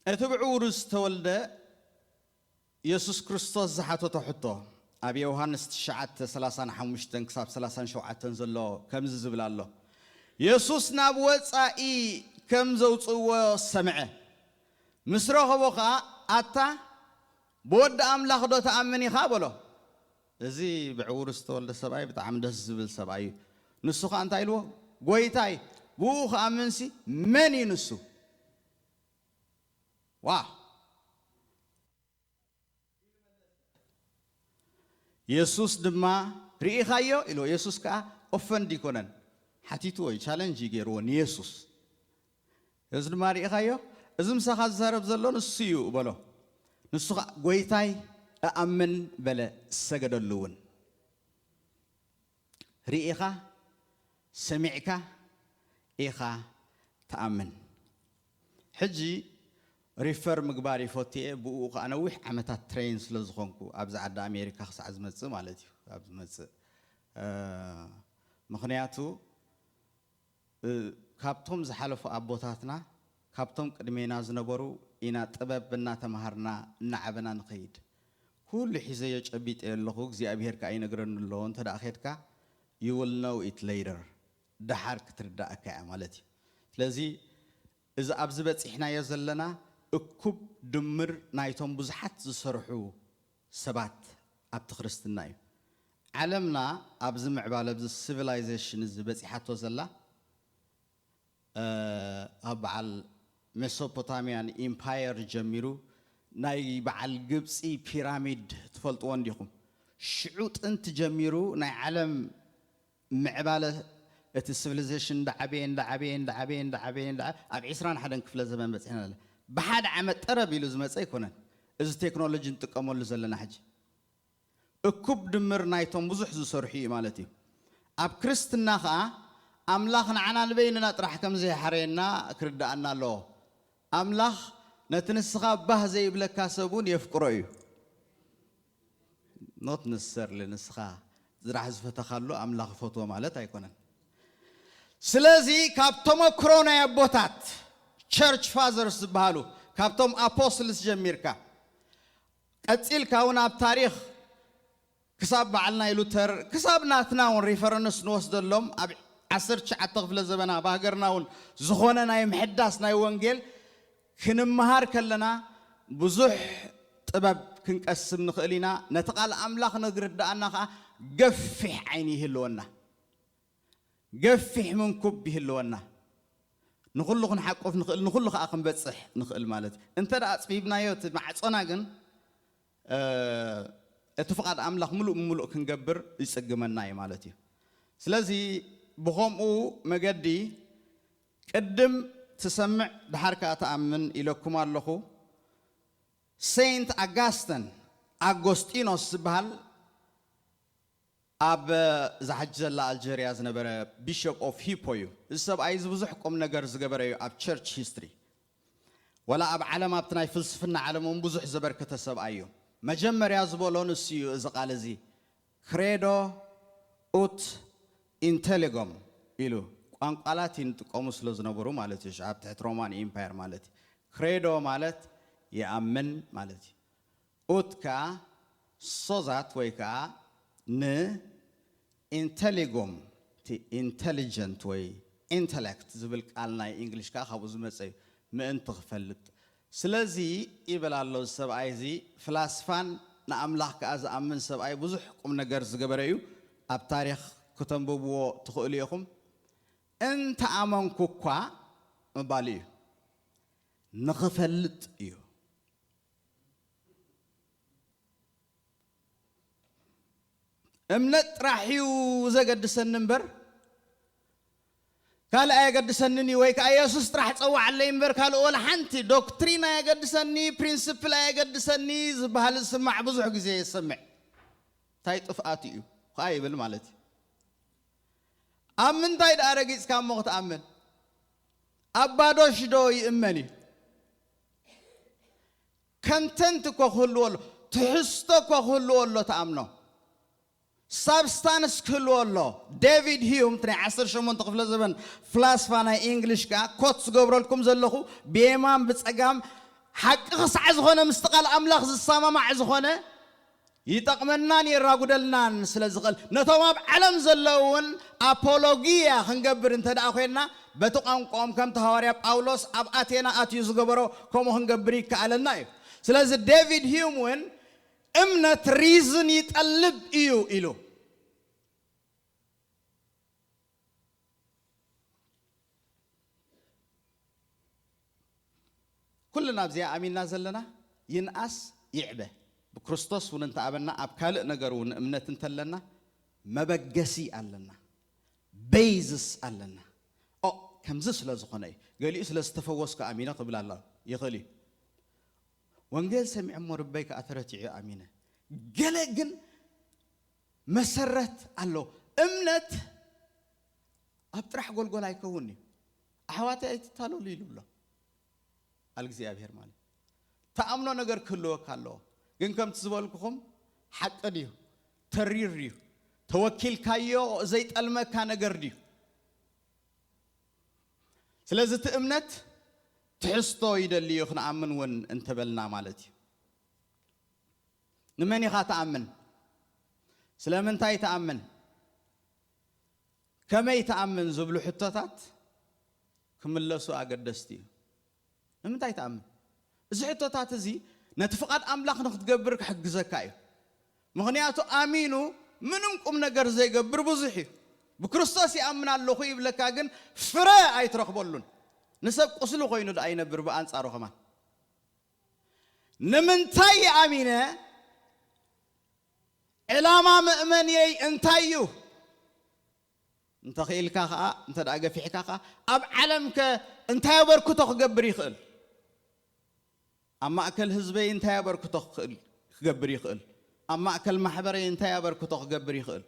እቲ ብዕውሩ ዝተወልደ የሱስ ክርስቶስ ዝሓተቶ ሕቶ ኣብ ዮሃንስ ትሽዓተ ሰላሳን ሓሙሽተን ክሳብ ሰላሳን ሸውዓተን ዘሎ ከምዚ ዝብል ኣሎ። የሱስ ናብ ወጻኢ ከም ዘውጽእዎ ሰምዐ። ምስ ረኸቦ ኸኣ፣ "ኣታ ብወዲ ኣምላኽ ዶ ትኣምን ኢኻ?" በሎ። እዚ ብዕውሩ ዝተወልደ ሰብኣይ ብጣዕሚ ደስ ዝብል ሰብኣይ እዩ። ንሱ ኸኣ እንታይ ኢልዎ? "ጐይታይ፣ ብኡ ክኣምንሲ መን እዩ ንሱ?" ዋው! የሱስ ድማ፣ "ርኢኻዮ?" ኢልዎ። የሱስ ከኣ ኦፈንድ ይኮነን፣ ሓቲትዎ እዩ፣ ቻለንጅ እዩ ገይርዎ ንየሱስ። እዚ ድማ፣ "ርኢኻዮ? እዚ ምሳኻ ዝዛረብ ዘሎ ንሱ እዩ" በሎ። ንሱ ኸኣ፣ "ጐይታይ፣ እኣምን" በለ፣ ሰገደሉ እውን። ርኢኻ፣ ሰሚዕካ ኢኻ ትኣምን። ሕጂ ሪፈር ምግባር ይፈቱ እየ፣ ብኡ ኸዓ ነዊሕ ዓመታት ትሬን ስለ ዝኾንኩ፣ ኣብዚ ዓዲ ኣሜሪካ ክሳዕ ዝመጽእ ማለት እዩ፣ ኣብ ዝመጽእ፣ እ፣ ምኽንያቱ፣ እ፣ ካብቶም ዝሓለፉ ኣቦታትና፣ ካብቶም ቅድሜና ዝነበሩ ኢና ጥበብ እናተምሃርና እናዓበና ንኸይድ። ኩሉ ሒዘዮ ጨቢጠዮ ኣለኹ፣ እግዚኣብሄር ከኣ ይነግረኒ ኣሎ። እንተ ደኣ ኸድካ፣ you will know it later፣ ደሓር ክትርዳእካ እያ ማለት እዩ። ስለዚ እዚ ኣብዚ በጺሕናዮ ዘለና እኩብ ድምር ናይቶም ብዙሓት ዝሰርሑ ሰባት ኣብቲ ክርስትና እዩ። ዓለምና ኣብዚ ምዕባለ፣ ኣብዚ ሲቪላይዜሽን እዚ በጺሓቶ ዘላ፣ እ፣ ኣብ በዓል ሜሶፖታሚያን ኢምፓየር ጀሚሩ፣ ናይ በዓል ግብጺ ፒራሚድ ትፈልጥዎ እንዲኹም? ሽዑ ጥንቲ ጀሚሩ ናይ ዓለም ምዕባለ፣ እቲ ሲቪሊዜሽን እንዳዓበየ፣ እንዳዓበየ፣ እንዳዓበየ፣ እንዳዓበየ፣ እንዳዓ-፣ ኣብ ዒስራን ሓደን ክፍለ ዘመን በጺሕና ኣለና። ብሓደ ዓመት ጠረብ ኢሉ ዝመጸ ኣይኮነን። እዚ ቴክኖሎጂ ንጥቀመሉ ዘለና ሕጂ እኩብ ድምር ናይቶም ብዙሕ ዝሰርሑ እዩ ማለት እዩ። ኣብ ክርስትና ኸኣ ኣምላኽ ንዓና ንበይንና ጥራሕ ከም ዘይሓረየና ክርድኣና ኣለዎ። ኣምላኽ ነቲ ንስኻ ባህ ዘይብለካ ሰብ እውን የፍቅሮ እዩ። ኖት ንሰርሊ ንስኻ ጥራሕ ዝፈተኻሉ ኣምላኽ ይፈትዎ ማለት ኣይኮነን። ስለዚ ካብ ተመክሮ ናይ ኣቦታት ቸርች ፋዘርስ ዝበሃሉ፣ ካብቶም ኣፖስትልስ ጀሚርካ፣ ቀጺልካ እውን ኣብ ታሪኽ ክሳብ በዓል ናይ ሉተር፣ ክሳብ ናትና እውን ሪፈረንስ ንወስደሎም ኣብ ዓሰርተ ትሽዓተ ክፍለ ዘበና፣ ኣብ ሃገርና እውን ዝኾነ ናይ ምሕዳስ ናይ ወንጌል ክንመሃር ከለና ብዙሕ ጥበብ ክንቀስም ንኽእል ኢና። ነቲ ቃል ኣምላኽ ንክርድኣና ኸዓ ገፊሕ ዓይኒ ይህልወና፣ ገፊሕ ምንኩብ ይህልወና። ንኹሉ ክንሓቁፍ ንኽእል፣ ንኹሉ ኸዓ ክንበጽሕ ንኽእል ማለት እዩ። እንተ ደኣ ኣጽቢብናዮ እቲ ማዕጾና ግን፣ እ፣ እቲ ፍቓድ ኣምላኽ ምሉእ ብምሉእ ክንገብር ይጽግመና እዩ ማለት እዩ። ስለዚ ብኸምኡ መገዲ ቅድም ትሰምዕ ደሓር ከኣ ትኣምን ኢለኩም ኣለኹ። ሴንት ኣጋስተን፣ ኣጎስጢኖስ ዝበሃል ኣብ እዛ ሕጂ ዘላ ኣልጀርያ ዝነበረ ቢሾፕ ኦፍ ሂፖ እዩ። እዚ ሰብኣይ እዚ ብዙሕ ቁም ነገር ዝገበረ እዩ ኣብ ቸርች ሂስትሪ። ወላ ኣብ ዓለም ኣብቲ ናይ ፍልስፍና ዓለም እውን ብዙሕ ዘበርከተ ሰብኣይ እዩ። መጀመርያ ዝበሎ ንሱ እዩ እዚ ቃል እዚ ክሬዶ ኡት ኢንቴሊጎም ኢሉ ቋንቋ ላቲን ይጥቀሙ ስለ ዝነበሩ ማለት እዩ። ኣብ ትሕቲ ሮማን ኢምፓየር ማለት እዩ። ክሬዶ ማለት ይኣምን ማለት እዩ። ኡት ከኣ ሶዛት ወይ ከኣ ን ኢንቴሊጎም፣ እቲ ኢንቴሊጀንት ወይ ኢንተሌክት ዝብል ቃል ናይ እንግሊሽ ከኣ ካብኡ ዝመጸ እዩ፣ ምእንቲ ክፈልጥ። ስለዚ ይብል ኣሎ እዚ ሰብኣይ እዚ፣ ፍላስፋን ንኣምላኽ ከኣ ዝኣምን ሰብኣይ፣ ብዙሕ ቁም ነገር ዝገበረ እዩ። ኣብ ታሪኽ ክተንብብዎ ትኽእሉ ኢኹም። እንተ ኣመንኩ እኳ ምባሉ እዩ፣ ንኽፈልጥ እዩ። እምነት ጥራሕ እዩ ዘገድሰኒ እምበር ካልእ ኣየገድሰንን እዩ፣ ወይ ከዓ የሱስ ጥራሕ ጸዋዓለይ እምበር ካልእ ወላ ሓንቲ ዶክትሪን ኣየገድሰኒ፣ ፕሪንስፕል ኣየገድሰኒ ዝበሃል ዝስማዕ ብዙሕ ግዜ የሰምዕ። እንታይ ጥፍኣት እዩ ከዓ ይብል ማለት እዩ። ኣብ ምንታይ ደኣ ረጊጽካ እሞ ክትኣምን? ኣብ ባዶሽ ዶ ይእመን እዩ? ኮንተንት እኮ ክህልዎ ኣሎ፣ ትሕዝቶ እኮ ክህልዎ ኣሎ፣ ተኣምኖ ሳብስታንስ ክህልዎ ኣሎ። ዴቪድ ሂዩም፣ እቲ ናይ ዓሰርተ ሸሞንተ ክፍለ ዘበን ፍላስፋ ናይ ኢንግሊሽ፣ ከኣ ኮት ዝገብረልኩም ዘለኹ፣ ብየማን ብጸጋም ሓቂ ክሳዕ ዝኾነ፣ ምስቲ ቃል ኣምላኽ ዝሰማማዕ ዝኾነ፣ ይጠቕመናን የራጉደልናን ስለ ዝኽእል፣ ነቶም ኣብ ዓለም ዘለዉ እውን ኣፖሎጊያ ክንገብር እንተ ደኣ ኮይንና፣ በቲ ቋንቋኦም፣ ከምቲ ሃዋርያ ጳውሎስ ኣብ ኣቴና ኣትዩ ዝገበሮ፣ ከምኡ ክንገብር ይከኣለና እዩ። ስለዚ ዴቪድ ሂዩም እውን እምነት ሪዝን ይጠልብ እዩ ኢሉ። ኩልና ኣብዚኣ ኣሚንና ዘለና፣ ይንኣስ ይዕበ፣ ብክርስቶስ እውን እንተኣበና፣ ኣብ ካልእ ነገር እውን እምነት እንተለና፣ መበገሲ ኣለና፣ ቤዝስ ኣለና። ኦ፣ ከምዚ ስለ ዝኾነ እዩ፣ ገሊኡ ስለ ዝተፈወስኩ ኣሚነ ክብል ኣሎ ይኽእል እዩ። ወንጌል ሰሚዐ እሞ ልበይ ከኣ ተረቲዑ ኣሚነ። ገለ ግን መሰረት ኣሎ። እምነት ኣብ ጥራሕ ጎልጎል ኣይከውን እዩ። ኣሕዋተይ ኣይትታለሉ ይብሎ ኣል እግዚኣብሔር ማለት። ተኣምኖ ነገር ክህልወካ ኣለዎ። ግን ከምቲ ዝበልኩኹም ሓቂ ድዩ? ተሪር ድዩ? ተወኪልካዮ ዘይጠልመካ ነገር ድዩ? ስለዚ እቲ እምነት ትሕዝቶ ይደሊ እዩ፣ ክንኣምን እውን እንተበልና ማለት እዩ። ንመን ኢኻ ትኣምን? ስለምንታይ ትኣምን? ከመይ ትኣምን ዝብሉ ሕቶታት ክምለሱ ኣገደስቲ እዩ። ንምንታይ ትኣምን? እዚ ሕቶታት እዚ ነቲ ፍቓድ ኣምላኽ ንክትገብር ክሕግዘካ እዩ። ምኽንያቱ ኣሚኑ ምንም ቁም ነገር ዘይገብር ብዙሕ እዩ። ብክርስቶስ ይኣምን ኣለኹ ይብለካ፣ ግን ፍረ ኣይትረኽበሉን። ንሰብ ቁስሊ ኮይኑ ደኣ ይነብር ብኣንጻሩ ከማን። ንምንታይ ይኣሚነ? ዕላማ መእመንየይ እንታይ እዩ? እንተኽኢልካ ኸዓ፣ እንተ ደኣ ገፊሕካ ኸዓ፣ ኣብ ዓለምከ እንታይ ኣበርክቶ ክገብር ይኽእል? ኣብ ማእከል ህዝበይ እንታይ ኣበርክቶ ክኽእል-፣ ክገብር ይኽእል? ኣብ ማእከል ማሕበረይ እንታይ ኣበርክቶ ክገብር ይኽእል?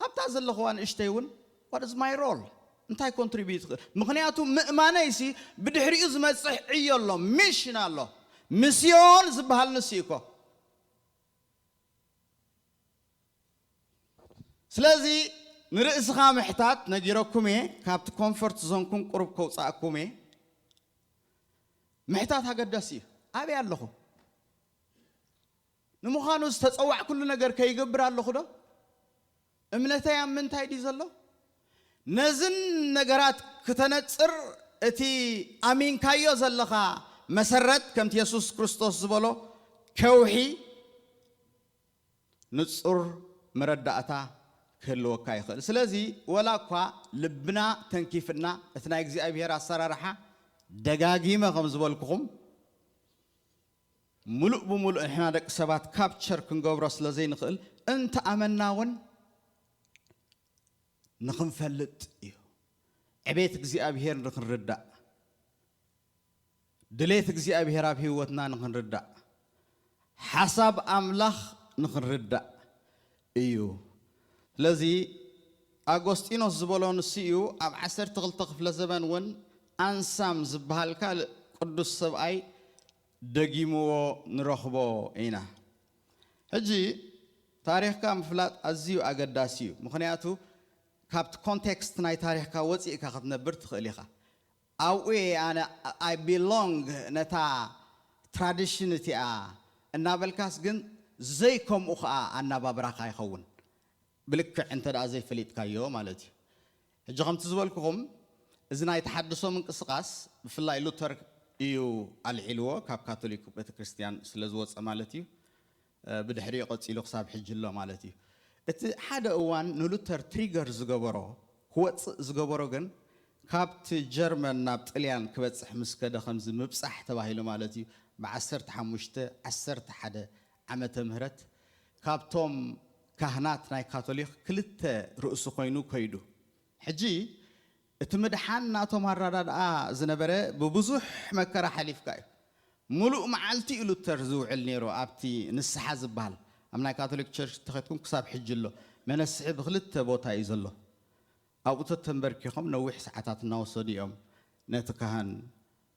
ኣብታ ዘለኹዋ ንእሽተይ እውን፣ what is my role? እንታይ ኮንትሪቢዩት ይኽእል? ምኽንያቱ ምእማነይሲ ብድሕሪኡ ዝመጽሕ ዕዮ ኣሎ፣ ሚሽን ኣሎ። ሚስዮን ዝበሃል ንሱ እዩ እኮ። ስለዚ ንርእስኻ ምሕታት ነጊረኩም እየ፣ ካብቲ ኮንፈርት ዞንኩም ቁሩብ ከውጻእኩም እየ። ምሕታት ኣገዳሲ እዩ። ኣበይ ኣለኹ? ንምዃኑ ዝተጸዋዕኩሉ ነገር ከይገብር ኣለኹ ዶ? እምነተይ ኣብ ምንታይ ድዩ ዘሎ? ነዝን ነገራት ክተነጽር እቲ ኣሚንካዮ ዘለኻ መሰረት፣ ከምቲ የሱስ ክርስቶስ ዝበሎ፣ ከውሒ ንጹር መረዳእታ ክህልወካ ይኽእል። ስለዚ ወላ እኳ ልብና ተንኪፍና እቲ ናይ እግዚኣብሔር ኣሰራርሓ ደጋጊመ ከም ዝበልኩኹም፣ ምሉእ ብምሉእ ንሕና ደቂ ሰባት ካፕቸር ክንገብሮ ስለ ዘይንኽእል፣ እንተኣመና እውን ንኽንፈልጥ እዩ። ዕቤት እግዚኣብሔር ንኽንርዳእ፣ ድሌት እግዚኣብሔር ኣብ ህይወትና ንኽንርዳእ፣ ሓሳብ ኣምላኽ ንኽንርዳእ እዩ። ስለዚ ኣጎስጢኖስ ዝበሎ ንሱ እዩ። ኣብ ዓሰርተ ክልተ ክፍለ ዘበን እውን ኣንሳም ዝበሃል ካልእ ቅዱስ ሰብኣይ ደጊምዎ ንረኽቦ ኢና። ሕጂ ታሪኽካ ምፍላጥ ኣዝዩ ኣገዳሲ እዩ። ምኽንያቱ ካብቲ ኮንቴክስት ናይ ታሪኽካ ወፂእካ ክትነብር ትኽእል ኢኻ። ኣብኡ እየ ኣነ፣ ኣይ ቢሎንግ፣ ነታ ትራዲሽን እቲኣ እናበልካስ ግን ዘይከምኡ ኸዓ ኣናባብራኻ ይኸውን። ብልክዕ እንተ ደኣ ዘይፈሊጥካዮ ማለት እዩ። ሕጂ ከምቲ ዝበልኩኹም፣ እዚ ናይ ተሓድሶ ምንቅስቓስ ብፍላይ ሉተር እዩ ኣልዒልዎ፣ ካብ ካቶሊክ ቤተክርስትያን ስለ ዝወጸ ማለት እዩ። እ፣ ብድሕሪኡ ቀጺሉ ክሳብ ሕጂ ኣሎ ማለት እዩ። እቲ ሓደ እዋን ንሉተር ትሪገር ዝገበሮ፣ ክወጽእ ዝገበሮ ግን፣ ካብቲ ጀርመን ናብ ጥልያን ክበጽሕ ምስ ከደ፣ ከምዚ ምብጻሕ ተባሂሉ ማለት እዩ፣ ብ ዓሰርተ ሓሙሽተ ዓሰርተ ሓደ ዓመተ ምህረት፣ ካብቶም ካህናት ናይ ካቶሊክ ክልተ ርእሱ ኮይኑ ከይዱ። ሕጂ እቲ ምድሓን ናቶም ኣረዳድኣ ዝነበረ ብብዙሕ መከራ ሓሊፍካ እዩ። ሙሉእ መዓልቲ እዩ ሉተር ዝውዕል ነይሩ ኣብቲ ንስሓ ዝበሃል። ኣብ ናይ ካቶሊክ ቸርች ተኸትኩም ክሳብ ሕጂ ኣሎ። መነስሒ ብክልተ ቦታ እዩ ዘሎ። ኣብኡ ተተንበርኪኾም ነዊሕ ሰዓታት እናወሰዱ እዮም ነቲ ካህን፣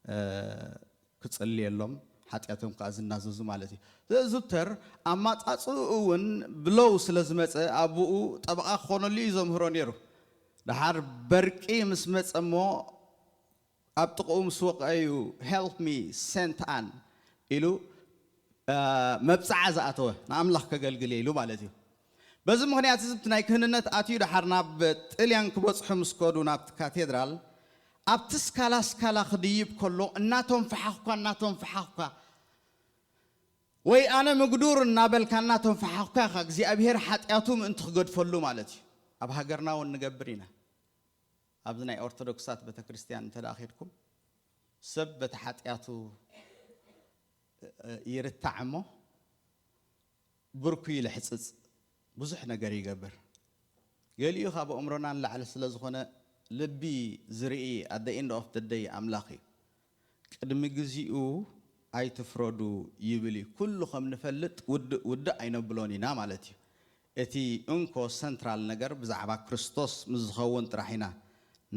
እ፣ ክጽልየሎም፣ ሓጢኣቶም ከኣ ዝናዘዙ ማለት እዩ። ስለዚ ሉተር ኣማጻጽኡ እውን ብሎው ስለ ዝመጸ፣ ኣቦኡ ጠበቓ ክኾነሉ እዩ ዘምህሮ ነይሩ። ደሓር በርቂ ምስ መጸ እሞ፣ ኣብ ጥቕኡ ምስ ወቀዩ፣ "Help me, Saint Anne" ኢሉ፣ እ፣ መብጽዓ ዝኣተወ፣ "ንኣምላኽ ከገልግል እየ" ኢሉ ማለት እዩ። በዚ ምኽንያት እዚ፣ እቲ ናይ ክህንነት ኣትዩ፣ ደሓር ናብ ጥልያን ክበጽሑ ምስ ከዱ፣ ናብቲ ካቴድራል፣ ኣብቲ ስካላ ስካላ ክድይብ ከሎ፣ እናተንፈሓኹኳ፣ እናተንፈሓኹኳ፣ ወይ ኣነ ምግዱር እናበልካ፣ እናተንፈሓኹኳ ኢኻ እግዚኣብሄር ሓጢኣቱ ምእንቲ ክገድፈሉ ማለት እዩ። ኣብ ሃገርና እውን ንገብር ኢና። ኣብዚ ናይ ኦርቶዶክሳት ቤተክርስትያን እንተ ደኣ ኸድኩም፣ ሰብ በቲ ሓጢኣቱ፣ እ፣ እ፣ ይርታዕ እሞ፣ ብርኩ ይልሕጽጽ፣ ብዙሕ ነገር ይገብር። ገሊኡ ካብ ኣእምሮና ንላዕሊ ስለ ዝኾነ፣ ልቢ ዝርኢ at the end of the day ኣምላኽ እዩ። ቅድሚ ግዚኡ ኣይትፍረዱ ይብል እዩ። ኩሉ ከም ንፈልጥ ውድእ ውድእ ኣይነብሎን ኢና ማለት እዩ። እቲ እንኮ ሰንትራል ነገር ብዛዕባ ክርስቶስ ምስ ዝኸውን ጥራሕ ኢና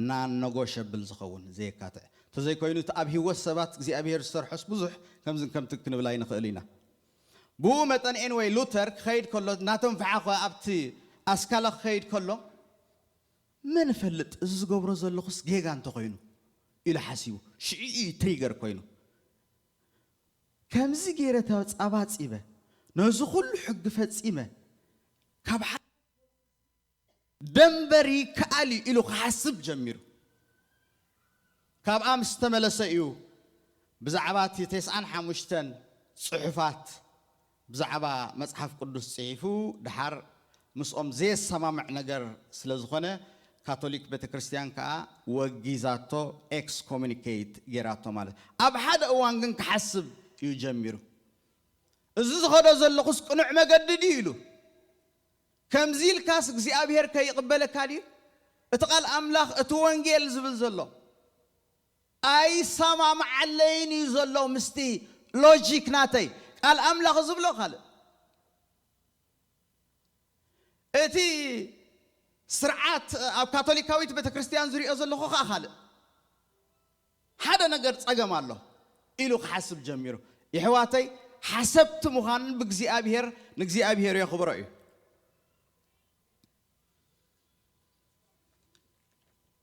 ናን ነጎሸብል ዝኸውን ዘየካትዕ። እንተዘይኮይኑ እቲ ኣብ ህይወት ሰባት እግዚኣብሄር ዝሰርሖስ ብዙሕ ከምዝን ከምቲ ክንብል ኣይንኽእል ኢና። ብኡ መጠን ኤንወይ ሉተር ክኸይድ ከሎ እናተንፈሓ እኳ ኣብቲ ኣስካላ ክኸይድ ከሎ መን እፈልጥ እዚ ዝገብሮ ዘለኹስ ጌጋ እንተኾይኑ ኢሉ ሓሲቡ ሽዑ እዩ ትሪገር ኮይኑ ከምዚ ገይረ ተጻባጺበ ነዚ ኩሉ ሕጊ ፈጺመ ካብ ሓደ ደንበር ይከኣል እዩ ኢሉ ክሓስብ ጀሚሩ። ካብኣ ምስ ተመለሰ እዩ ብዛዕባ እቲ ተስዓን ሓሙሽተን ጽሑፋት ብዛዕባ መጽሓፍ ቅዱስ ጽሒፉ። ድሓር ምስኦም ዘየሰማምዕ ነገር ስለ ዝኾነ ካቶሊክ ቤተክርስትያን ከኣ ወጊዛቶ፣ ኤክስኮሙኒኬት ጌራቶ ማለት። ኣብ ሓደ እዋን ግን ክሓስብ እዩ ጀሚሩ። እዚ ዝኸዶ ዘለኹስ ቅኑዕ መገዲ ድዩ ኢሉ። ከምዚ ኢልካስ እግዚኣብሔር ከይቕበለካ ድዩ? እቲ ቃል ኣምላኽ፣ እቲ ወንጌል ዝብል ዘሎ ኣይሰማምዓለይን እዩ ዘሎ ምስቲ ሎጂክ ናተይ። ቃል ኣምላኽ ዝብሎ ካልእ፣ እቲ ስርዓት ኣብ ካቶሊካዊት ቤተክርስትያን ዝሪኦ ዘለኹ ከዓ ካልእ። ሓደ ነገር ጸገም ኣሎ ኢሉ ክሓስብ ጀሚሩ። የሕዋተይ፣ ሓሰብቲ ምዃን ብእግዚኣብሔር፣ ንእግዚኣብሔር የኽብሮ እዩ።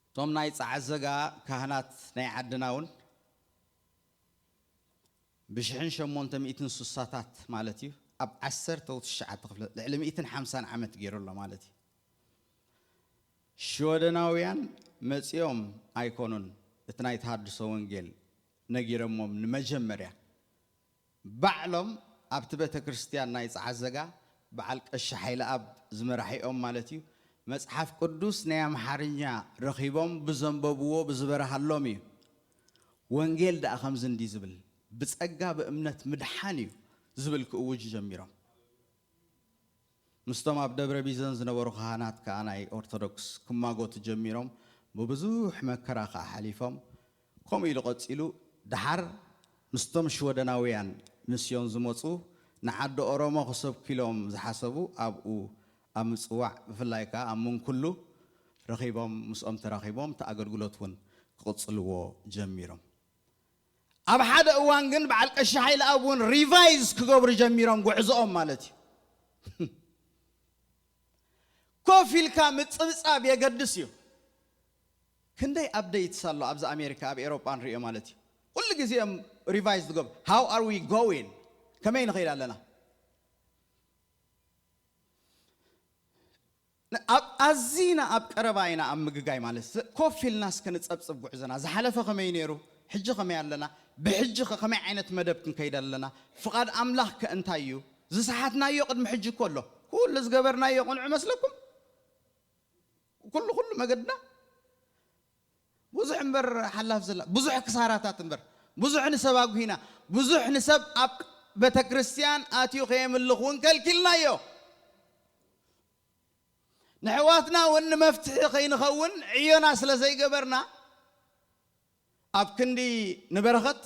እቶም ናይ ጸዓዘጋ ካህናት ናይ ዓድና እውን ብሽሕን ሸሞንተ ሚእትን ስሳታት ማለት እዩ፣ ኣብ ዓሰርተ ትሽዓተ ክፍለ፣ ልዕሊ ሚእትን ሓምሳን ዓመት ገይሩ ኣሎ ማለት እዩ። ሽወደናውያን መጺኦም ኣይኮኑን እቲ ናይ ተሃድሶ ወንጌል ነጊረሞም። ንመጀመርያ ባዕሎም ኣብቲ ቤተ ክርስቲያን ናይ ጸዓዘጋ በዓል ቀሺ ሓይለኣብ ዝመራሒኦም ማለት እዩ፣ መጽሓፍ ቅዱስ ናይ ኣምሓርኛ ረኺቦም ብዘንበብዎ ብዝበረሃሎም እዩ። ወንጌል ደኣ ከምዚ እንዲ ዝብል፣ ብጸጋ ብእምነት ምድሓን እዩ ዝብል ክእውጅ ጀሚሮም። ምስቶም ኣብ ደብረ ቢዘን ዝነበሩ ካህናት ከኣ ናይ ኦርቶዶክስ ክማጎቱ ጀሚሮም፣ ብብዙሕ መከራ ከኣ ሓሊፎም። ከምኡ ኢሉ ቀጺሉ፣ ደሓር ምስቶም ሽወደናውያን ምስዮን ዝመጹ ንዓዲ ኦሮሞ ክሰብኩ ኢሎም ዝሓሰቡ ኣብኡ ኣብ ምጽዋዕ፣ ብፍላይ ከኣ ኣብ ምንኩሉ ረኺቦም፣ ምስኦም ተራኺቦም እቲ ኣገልግሎት እውን ክቕጽልዎ ጀሚሮም። ኣብ ሓደ እዋን ግን በዓል ቀሺ ሓይለኣብ እውን ሪቫይዝ ክገብሩ ጀሚሮም ጉዕዞኦም ማለት እዩ። ኮፍ ኢልካ ምጽብጻብ የገድስ እዩ። ክንደይ ኣፕደይትስ ኣሎ ኣብዚ ኣሜሪካ፣ ኣብ ኤሮጳ ንሪኦ ማለት እዩ። ኩሉ ግዜ እዮም ሪቫይዝ ዝገብሩ። How are we going? ከመይ ንኸይድ ኣለና? ን-፣ ኣብ ኣዚና ኣብ ቀረባ ኢና ኣብ ምግጋይ ማለት ስ-፣ ኮፍ ኢልና እስከ ንጸብጽብ ጉዕዞና። ዝሓለፈ ከመይ ነይሩ? ሕጂ ከመይ ኣለና? ብሕጂ ከ ከመይ ዓይነት መደብ ክንከይድ ኣለና? ፍቓድ ኣምላኽ ከ እንታይ እዩ? ዝሰሓትናዮ ቅድሚ ሕጂ እኮ ኣሎ። ኩሉ ዝገበርናዮ ቅኑዕ መስለኩም? ኩሉ፣ ኩሉ መገድና ብዙሕ እምበር ሓላፍ ዘላ፣ ብዙሕ ክሳራታት እምበር፣ ብዙሕ ንሰብ ኣጉሂና፣ ብዙሕ ንሰብ ኣብ ቤተ ክርስቲያን ኣትዩ ከየምልኽ እውን ከልኪልናዮ። ንሕዋትና እውን ንመፍትሒ ከይንኸውን ዕዮና ስለ ዘይገበርና፣ ኣብ ክንዲ ንበረኸት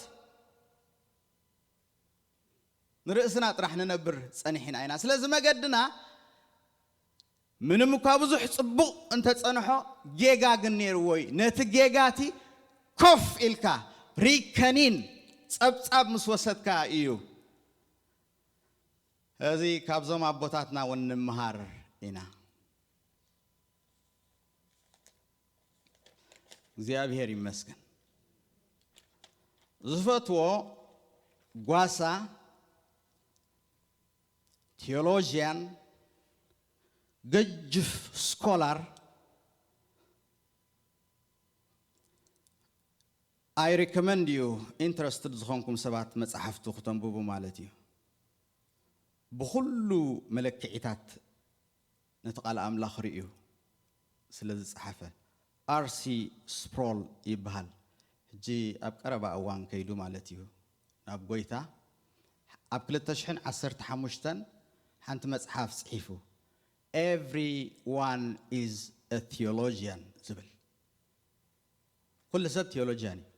ንርእስና ጥራሕ ንነብር ጸኒሕና ኢና። ስለዚ መገድና ምንም እኳ ብዙሕ ጽቡቕ እንተጸንሖ፣ ጌጋ ግን ነይርዎ እዩ። ነቲ ጌጋ እቲ ኮፍ ኢልካ ሪከኒን ጸብጻብ ምስ ወሰድካ እዩ። እዚ ካብዞም ኣቦታትና እውን ንምሃር ኢና። እግዚኣብሔር ይመስገን። ዝፈትዎ ጓሳ፣ ቴዎሎጂያን፣ ገጅፍ ስኮላር፣ I recommend you፣ ኢንትረስትድ ዝኾንኩም ሰባት መጽሓፍቱ ክተንብቡ ማለት እዩ። ብኹሉ መለክዒታት ነቲ ቃል ኣምላኽ ርእዩ ስለ ዝጸሓፈ፣ ኣር ሲ ስፕሮል ይበሃል። ሕጂ ኣብ ቀረባ እዋን ከይዱ ማለት እዩ ናብ ጎይታ። ኣብ ክልተ ሽሕን ዓሰርተ ሓሙሽተን ሓንቲ መጽሓፍ ጽሒፉ፣ Everyone is a Theologian ዝብል። ኩሉ ሰብ ቴዎሎጂያን እዩ።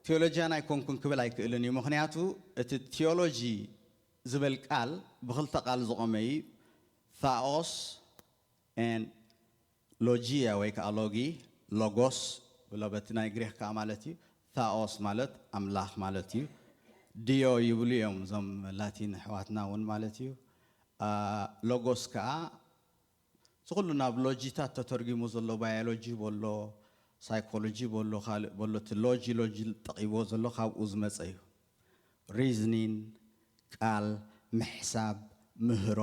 ቴዎሎጂያን ኣይኮንኩን ክብል ኣይክእልን እዩ። ምኽንያቱ እቲ ቴዎሎጂ ዝበል ቃል ብኽልተ ቃል ዝቖመ እዩ። ታኦስ ኤን ሎጂያ ወይ ከዓ ሎጊ፣ ሎጎስ ብሎ በቲ ናይ ግሪክ ከዓ ማለት እዩ። ታኦስ ማለት ኣምላኽ ማለት እዩ። ዲዮ ይብሉ እዮም እዞም ላቲን ኣሕዋትና እውን ማለት እዩ። አ፣ ሎጎስ ከዓ እዚ ኩሉ ናብ ሎጂታት ተተርጊሙ ዘሎ፣ ባዮሎጂ በሎ፣ ሳይኮሎጂ በሎ፣ ካልእ በሎ፣ እቲ ሎጂ፣ ሎጂ ጠቒምዎ ዘሎ ካብኡ ዝመጸ እዩ። ሪዝኒን፣ ቃል፣ ምሕሳብ፣ ምህሮ፣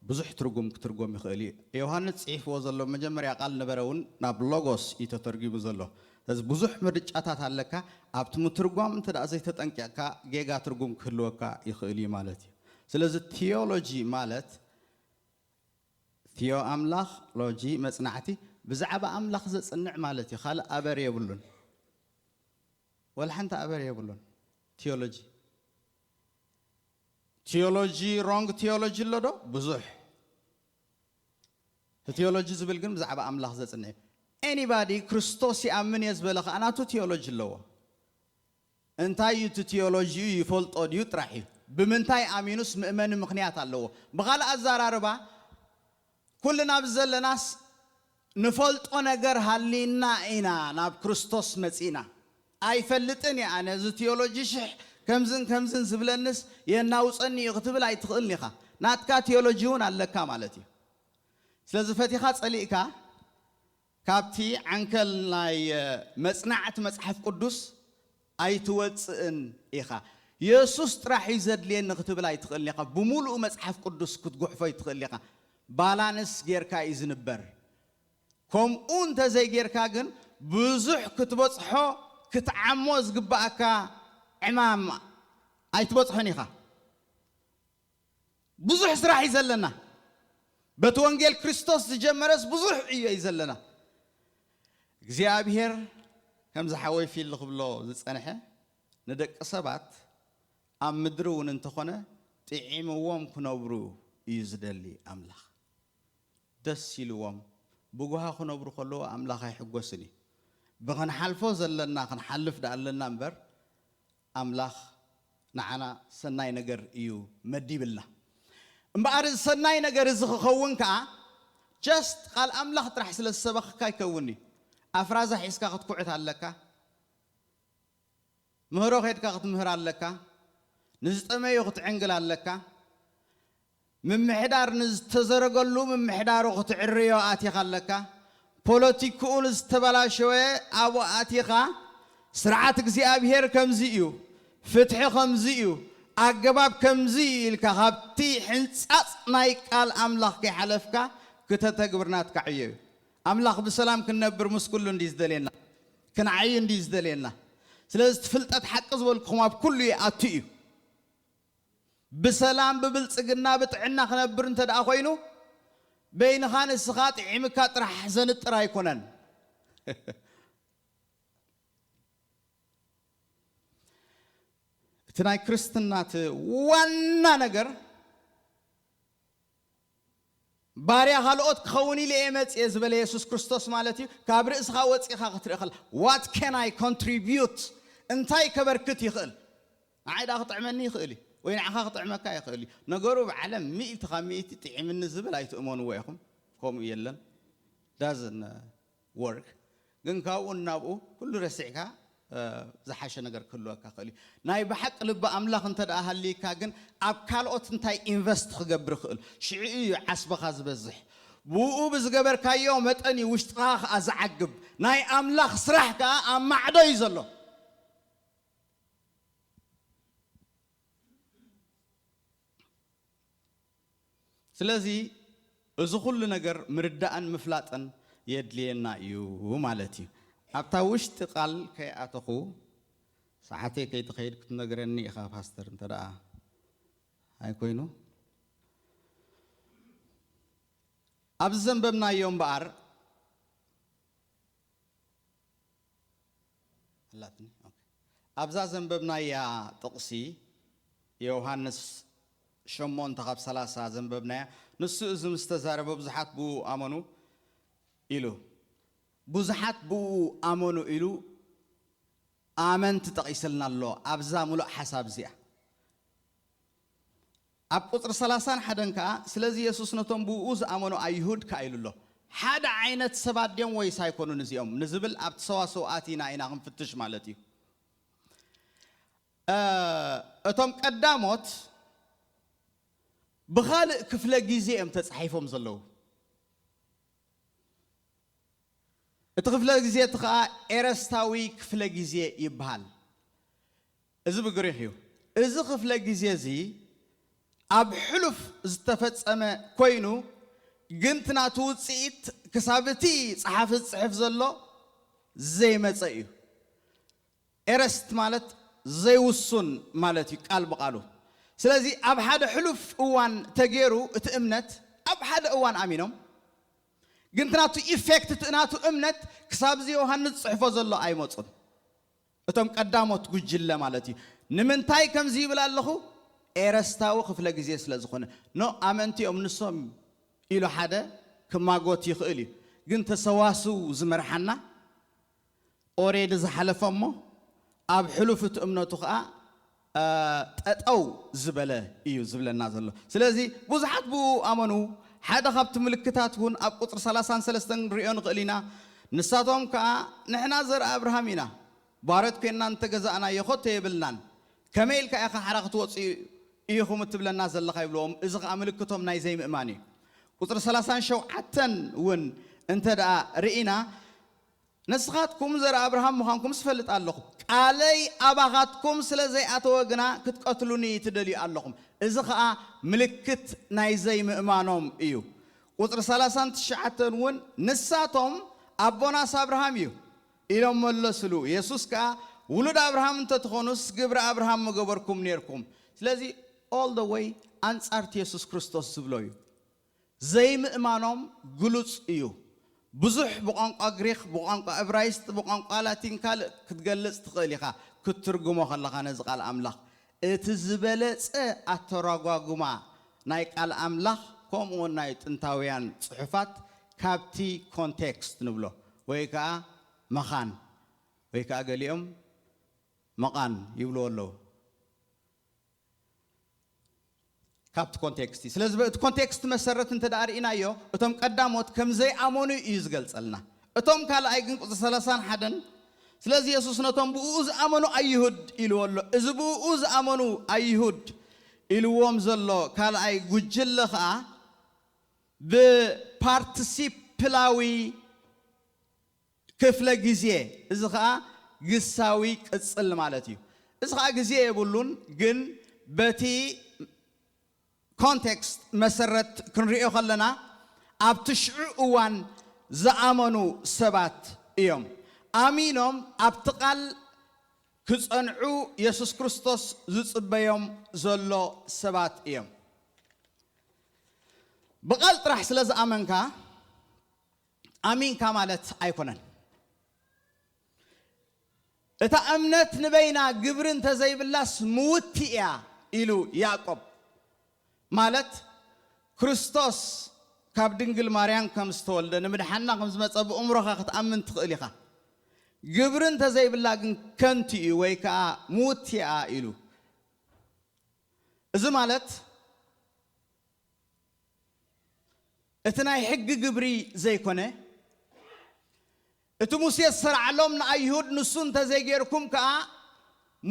ብዙሕ ትርጉም ክትርጎም ይኽእል እዩ። ዮሃንስ ጽሒፍዎ ዘሎ መጀመርያ ቃል ነበረ እውን ናብ ሎጎስ እዩ ተተርጊሙ ዘሎ። ስለዚ ብዙሕ ምርጫታት ኣለካ። ኣብቲ ምትርጓም እንተ ደኣ ዘይተጠንቂቕካ ጌጋ ትርጉም ክህልወካ ይኽእል እዩ ማለት እዩ። ስለዚ ቲዮሎጂ ማለት ቲዮ ኣምላኽ፣ ሎጂ መጽናዕቲ፣ ብዛዕባ ኣምላኽ ዘጽንዕ ማለት እዩ። ካልእ ኣበር የብሉን። ወላ ሓንቲ ኣበር የብሉን። ቲዮሎጂ፣ ቲዮሎጂ፣ ሮንግ ቲዮሎጂ ኣሎ ዶ? ብዙሕ። እቲ ቲዮሎጂ ዝብል ግን ብዛዕባ ኣምላኽ ዘጽንዕ እዩ። ኤኒባዲ ክርስቶስ ይኣምን እየ ዝበለ ከኣ ናቱ ቲዮሎጂ ኣለዎ። እንታይ እዩ እቲ ቲዮሎጂኡ? ይፈልጦ ድዩ ጥራሕ እዩ። ብምንታይ ኣሚኑስ ምእመኒ ምኽንያት ኣለዎ። ብኻልእ ኣዘራርባ፣ ኩልና ኣብዚ ዘለናስ ንፈልጦ ነገር ሃሊና ኢና ናብ ክርስቶስ መጺእና። ኣይፈልጥን እየ ኣነ፣ እዚ ቲዮሎጂ ሽሕ ከምዝን ከምዝን ዝብለንስ የናውጸኒ እዩ ክትብል ኣይትኽእልን ኢኻ። ናትካ ቲዮሎጂ እውን ኣለካ ማለት እዩ። ስለዚ ፈቲኻ ጸሊእካ ካብቲ ዓንከል ናይ፣ እ፣ መጽናዕቲ መጽሓፍ ቅዱስ ኣይትወጽእን ኢኻ። የሱስ ጥራሕ እዩ ዘድልየኒ ክትብል ኣይትኽእልን ኢኻ። ብምሉኡ መጽሓፍ ቅዱስ ክትጉሕፎ ኣይትኽእልን ኢኻ። ባላንስ ጌርካ እዩ ዝንበር። ከምኡ እንተዘይጌርካ ግን ብዙሕ ክትበጽሖ ክትዓሞ ዝግባኣካ ዕማም ኣይትበጽሖን ኢኻ። ብዙሕ ስራሕ እዩ ዘለና። በቲ ወንጌል ክርስቶስ ዝጀመረስ ብዙሕ እዩ እዩ ዘለና። እግዚኣብሔር ከምዚ ሓወይ ፊል ክብሎ ዝጸንሐ ንደቂ ሰባት ኣብ ምድሪ እውን እንተኾነ ጥዒምዎም ክነብሩ እዩ ዝደሊ ኣምላኽ። ደስ ኢልዎም ብጉሃ ክነብሩ ከለዉ ኣምላኽ ኣይሕጎስን እዩ። ብኽንሓልፎ ዘለና ክንሓልፍ ደኣ ኣለና እምበር ኣምላኽ ንዓና ሰናይ ነገር እዩ መዲብልና። እምበኣር እዚ ሰናይ ነገር እዚ ክኸውን ከኣ ጀስት ቃል ኣምላኽ ጥራሕ ስለ ዝሰበኽካ ኣይከውን እዩ። ኣፍራዛ ሒዝካ ክትኩዕት ኣለካ። ምህሮ ኸድካ ክትምህር ኣለካ። ንዝጠመዮ ክትዕንግል ኣለካ። ምምሕዳር ንዝተዘረገሉ ምምሕዳሩ ክትዕርዮ ኣቲኻ ኣለካ። ፖለቲክኡ ንዝተበላሸወ ኣብኡ ኣቲኻ ስርዓት እግዚኣብሔር ከምዚ እዩ፣ ፍትሒ ከምዚ እዩ፣ ኣገባብ ከምዚ እዩ ኢልካ ካብቲ ሕንጻጽ ናይ ቃል ኣምላኽ ከይሓለፍካ ክተተግብር ናትካ ዕዮ እዩ። ኣምላኽ ብሰላም ክንነብር ምስ ኩሉ እንዲ ዝደልየና፣ ክንዓይ እንዲ ዝደልየና። ስለዚ እቲ ፍልጠት ሓቂ ዝበልኩኹም ኣብ ኩሉ ይኣቱ እዩ። ብሰላም ብብልጽግና ብጥዕና ክነብር እንተ ደኣ ኮይኑ በይንኻ ንስኻ ጥዒምካ ጥራሕ ዘንጥር ኣይኮነን። እቲ ናይ ክርስትና እቲ ዋና ነገር ባርያ ካልኦት ክኸውን ኢለ እየ መጽየ ዝበለ የሱስ ክርስቶስ ማለት እዩ። ካብ ርእስኻ ወጺኻ ክትርኢ ከላ what can I contribute እንታይ ከበርክት ይኽእል? ንዓይ ደኣ ክጥዕመኒ ይኽእል እዩ ወይ ንዓኻ ክጥዕመካ ይኽእል እዩ። ነገሩ ብዓለም ሚእቲ ካብ ሚእቲ ጥዒምኒ ዝብል ኣይትእመንዎ ኢኹም። ከምኡ የለን። Doesn't work። ግን ካብኡ ናብኡ ኩሉ ረሲዕካ ዝሓሸ ነገር ክህልወካ ክእል እዩ። ናይ ብሓቂ ልቢ ኣምላኽ እንተ ደኣ ሃልይካ ግን ኣብ ካልኦት እንታይ ኢንቨስት ክገብር ይኽእል ሽዑ እዩ ዓስብኻ ዝበዝሕ። ብኡ ብዝገበርካዮ መጠን እዩ ውሽጥኻ ከኣ ዝዓግብ ናይ ኣምላኽ ስራሕ ከኣ ኣብ ማዕዶ እዩ ዘሎ። ስለዚ እዚ ኩሉ ነገር ምርዳእን ምፍላጥን የድልየና እዩ ማለት እዩ። ኣብታ ውሽጢ ቃል ከይኣተኹ ሰዓተይ ከይትኸይድ ክትነግረኒ ኢኻ ፓስተር እንተ ደኣ ኣይኮይኑ ኣብዚ ዘንበብናዮ እምበኣር ኣላትኒ ኣብዛ ዘንበብናያ ጥቕሲ ዮሃንስ ሸሞንተ ካብ ሰላሳ ዘንበብናያ ንሱ እዚ ምስ ተዛረበ ብዙሓት ብኡ ኣመኑ ኢሉ ብዙሓት ብኡ ኣመኑ ኢሉ ኣመንቲ ጠቒስልና ኣሎ ኣብዛ ሙሉእ ሓሳብ እዚኣ ኣብ ቁፅሪ ሰላሳን ሓደን ከዓ ስለዚ የሱስ ነቶም ብኡ ዝኣመኑ ኣይሁድ ከዓ ኢሉ ኣሎ ሓደ ዓይነት ሰባት ድዮም ወይስ ኣይኮኑን እዚኦም ንዝብል ኣብቲ ሰዋስው ኣቲና ኢና ክንፍትሽ ማለት እዩ እቶም ቀዳሞት ብኻልእ ክፍለ ግዜ እዮም ተፃሒፎም ዘለዉ እቲ ክፍለ ግዜ እቲ ከዓ ኤረስታዊ ክፍለ ግዜ ይበሃል እዚ ብግሪኽ እዩ እዚ ክፍለ ግዜ እዚ ኣብ ሕሉፍ ዝተፈፀመ ኮይኑ ግን እቲ ናቱ ውፅኢት ክሳብ እቲ ፀሓፊ ዝፅሕፍ ዘሎ ዘይመፀ እዩ ኤረስት ማለት ዘይውሱን ማለት እዩ ቃል ብቃሉ ስለዚ ኣብ ሓደ ሕሉፍ እዋን ተገይሩ እቲ እምነት ኣብ ሓደ እዋን ኣሚኖም ግን እቲ ናቱ ኢፌክት እቲ ናቱ እምነት ክሳብ እዚ ዮሃንስ ዝፅሕፎ ዘሎ ኣይመፁን እቶም ቀዳሞት ጉጅለ ማለት እዩ ንምንታይ ከምዚ ይብል ኣለኹ ኤረስታዊ ክፍለ ግዜ ስለ ዝኾነ ኖ ኣመንቲ እዮም ንሶም ኢሉ ሓደ ክማጎት ይኽእል እዩ ግን ተሰዋስው ዝመርሓና ኦሬዲ ዝሓለፈ እሞ ኣብ ሕሉፍ እቲ እምነቱ ከዓ ጠጠው ዝበለ እዩ ዝብለና ዘሎ ስለዚ ብዙሓት ብኡ ኣመኑ ሓደ ካብቲ ምልክታት እውን ኣብ ቁፅሪ ሰላሳን ሰለስተን ንሪኦ ንኽእል ኢና ንሳቶም ከዓ ንሕና ዘርኢ ኣብርሃም ኢና ባሮት ኮይንና እንተገዛእናዮ ኮቶ የብልናን ከመይ ኢልካ ኢኻ ሓራ ክትወፅኡ ኢኹም እትብለና ዘለኻ ይብልዎም እዚ ከዓ ምልክቶም ናይ ዘይምእማን እዩ ቁፅሪ ሰላሳን ሸውዓተን እውን እንተ ደኣ ርኢና ንስኻትኩም ዘርኢ ኣብርሃም ምዃንኩም ዝፈልጥ ኣለኹ ቃለይ ኣባኻትኩም ስለ ዘይኣተወ ግና ክትቀትሉኒ ትደልዩ ኣለኹም እዚ ኸኣ ምልክት ናይ ዘይምእማኖም እዩ ቁፅሪ ሰላሳን ትሽዓተን እውን ንሳቶም ኣቦናስ ኣብርሃም እዩ ኢሎም መለስሉ። የሱስ ከኣ ውሉድ ኣብርሃም እንተትኾኑስ ግብሪ ኣብርሃም መገበርኩም ነርኩም። ስለዚ all the way ኣንጻርቲ የሱስ ክርስቶስ ዝብሎ እዩ። ዘይምእማኖም ግሉጽ እዩ። ብዙሕ ብቋንቋ ግሪኽ፣ ብቋንቋ እብራይስጥ፣ ብቋንቋ ላቲን ካልእ ክትገልጽ ትኽእል ኢኻ ክትትርጉሞ ከለኻ ነዚ ቃል ኣምላኽ። እቲ ዝበለጸ ኣተረጓጉማ ናይ ቃል ኣምላኽ ከምኡውን ናይ ጥንታውያን ጽሑፋት ካብቲ ኮንቴክስት ንብሎ ወይ ከኣ መኻን ወይ ከኣ ገሊኦም መቓን ይብልዎ ኣለዉ። ካብቲ ኮንቴክስት እዩ። ስለዚ በቲ ኮንቴክስት መሰረት እንተ ደኣ ርኢናዮ እቶም ቀዳሞት ከም ዘይኣመኑ እዩ ዝገልጸልና። እቶም ካልኣይ ግን ቁፅሪ ሰላሳን ሓደን ስለዚ የሱስ ነቶም ብእኡ ዝኣመኑ ኣይሁድ ኢልዎ ኣሎ። እዚ ብእኡ ዝኣመኑ ኣይሁድ ኢልዎም ዘሎ ካልኣይ ጉጅለ ኸኣ ብፓርቲሲፕላዊ ክፍለ ግዜ፣ እዚ ኸኣ ግሳዊ ቅጽል ማለት እዩ። እዚ ኸኣ ግዜ የብሉን፣ ግን በቲ ኮንቴክስት መሰረት ክንሪኦ ከለና ኣብቲ ሽዑ እዋን ዝኣመኑ ሰባት እዮም። ኣሚኖም ኣብቲ ቃል ክጸንዑ የሱስ ክርስቶስ ዝጽበዮም ዘሎ ሰባት እዮም። ብቓል ጥራሕ ስለ ዝኣመንካ ኣሚንካ ማለት ኣይኮነን። እታ እምነት ንበይና ግብሪ እንተዘይብላስ ምውቲ እያ ኢሉ ያዕቆብ። ማለት ክርስቶስ ካብ ድንግል ማርያም ከም ዝተወልደ ንምድሓንና ከም ዝመጸ ብእምሮኻ ክትኣምን ትኽእል ኢኻ። ግብሪ እንተዘይብላ ግን ከንቱ እዩ ወይ ከኣ ምውቲ እያ ኢሉ። እዚ ማለት እቲ ናይ ሕጊ ግብሪ ዘይኮነ እቲ ሙሴ ዝሰርዓሎም ንኣይሁድ ንሱ እንተዘይጌርኩም ከኣ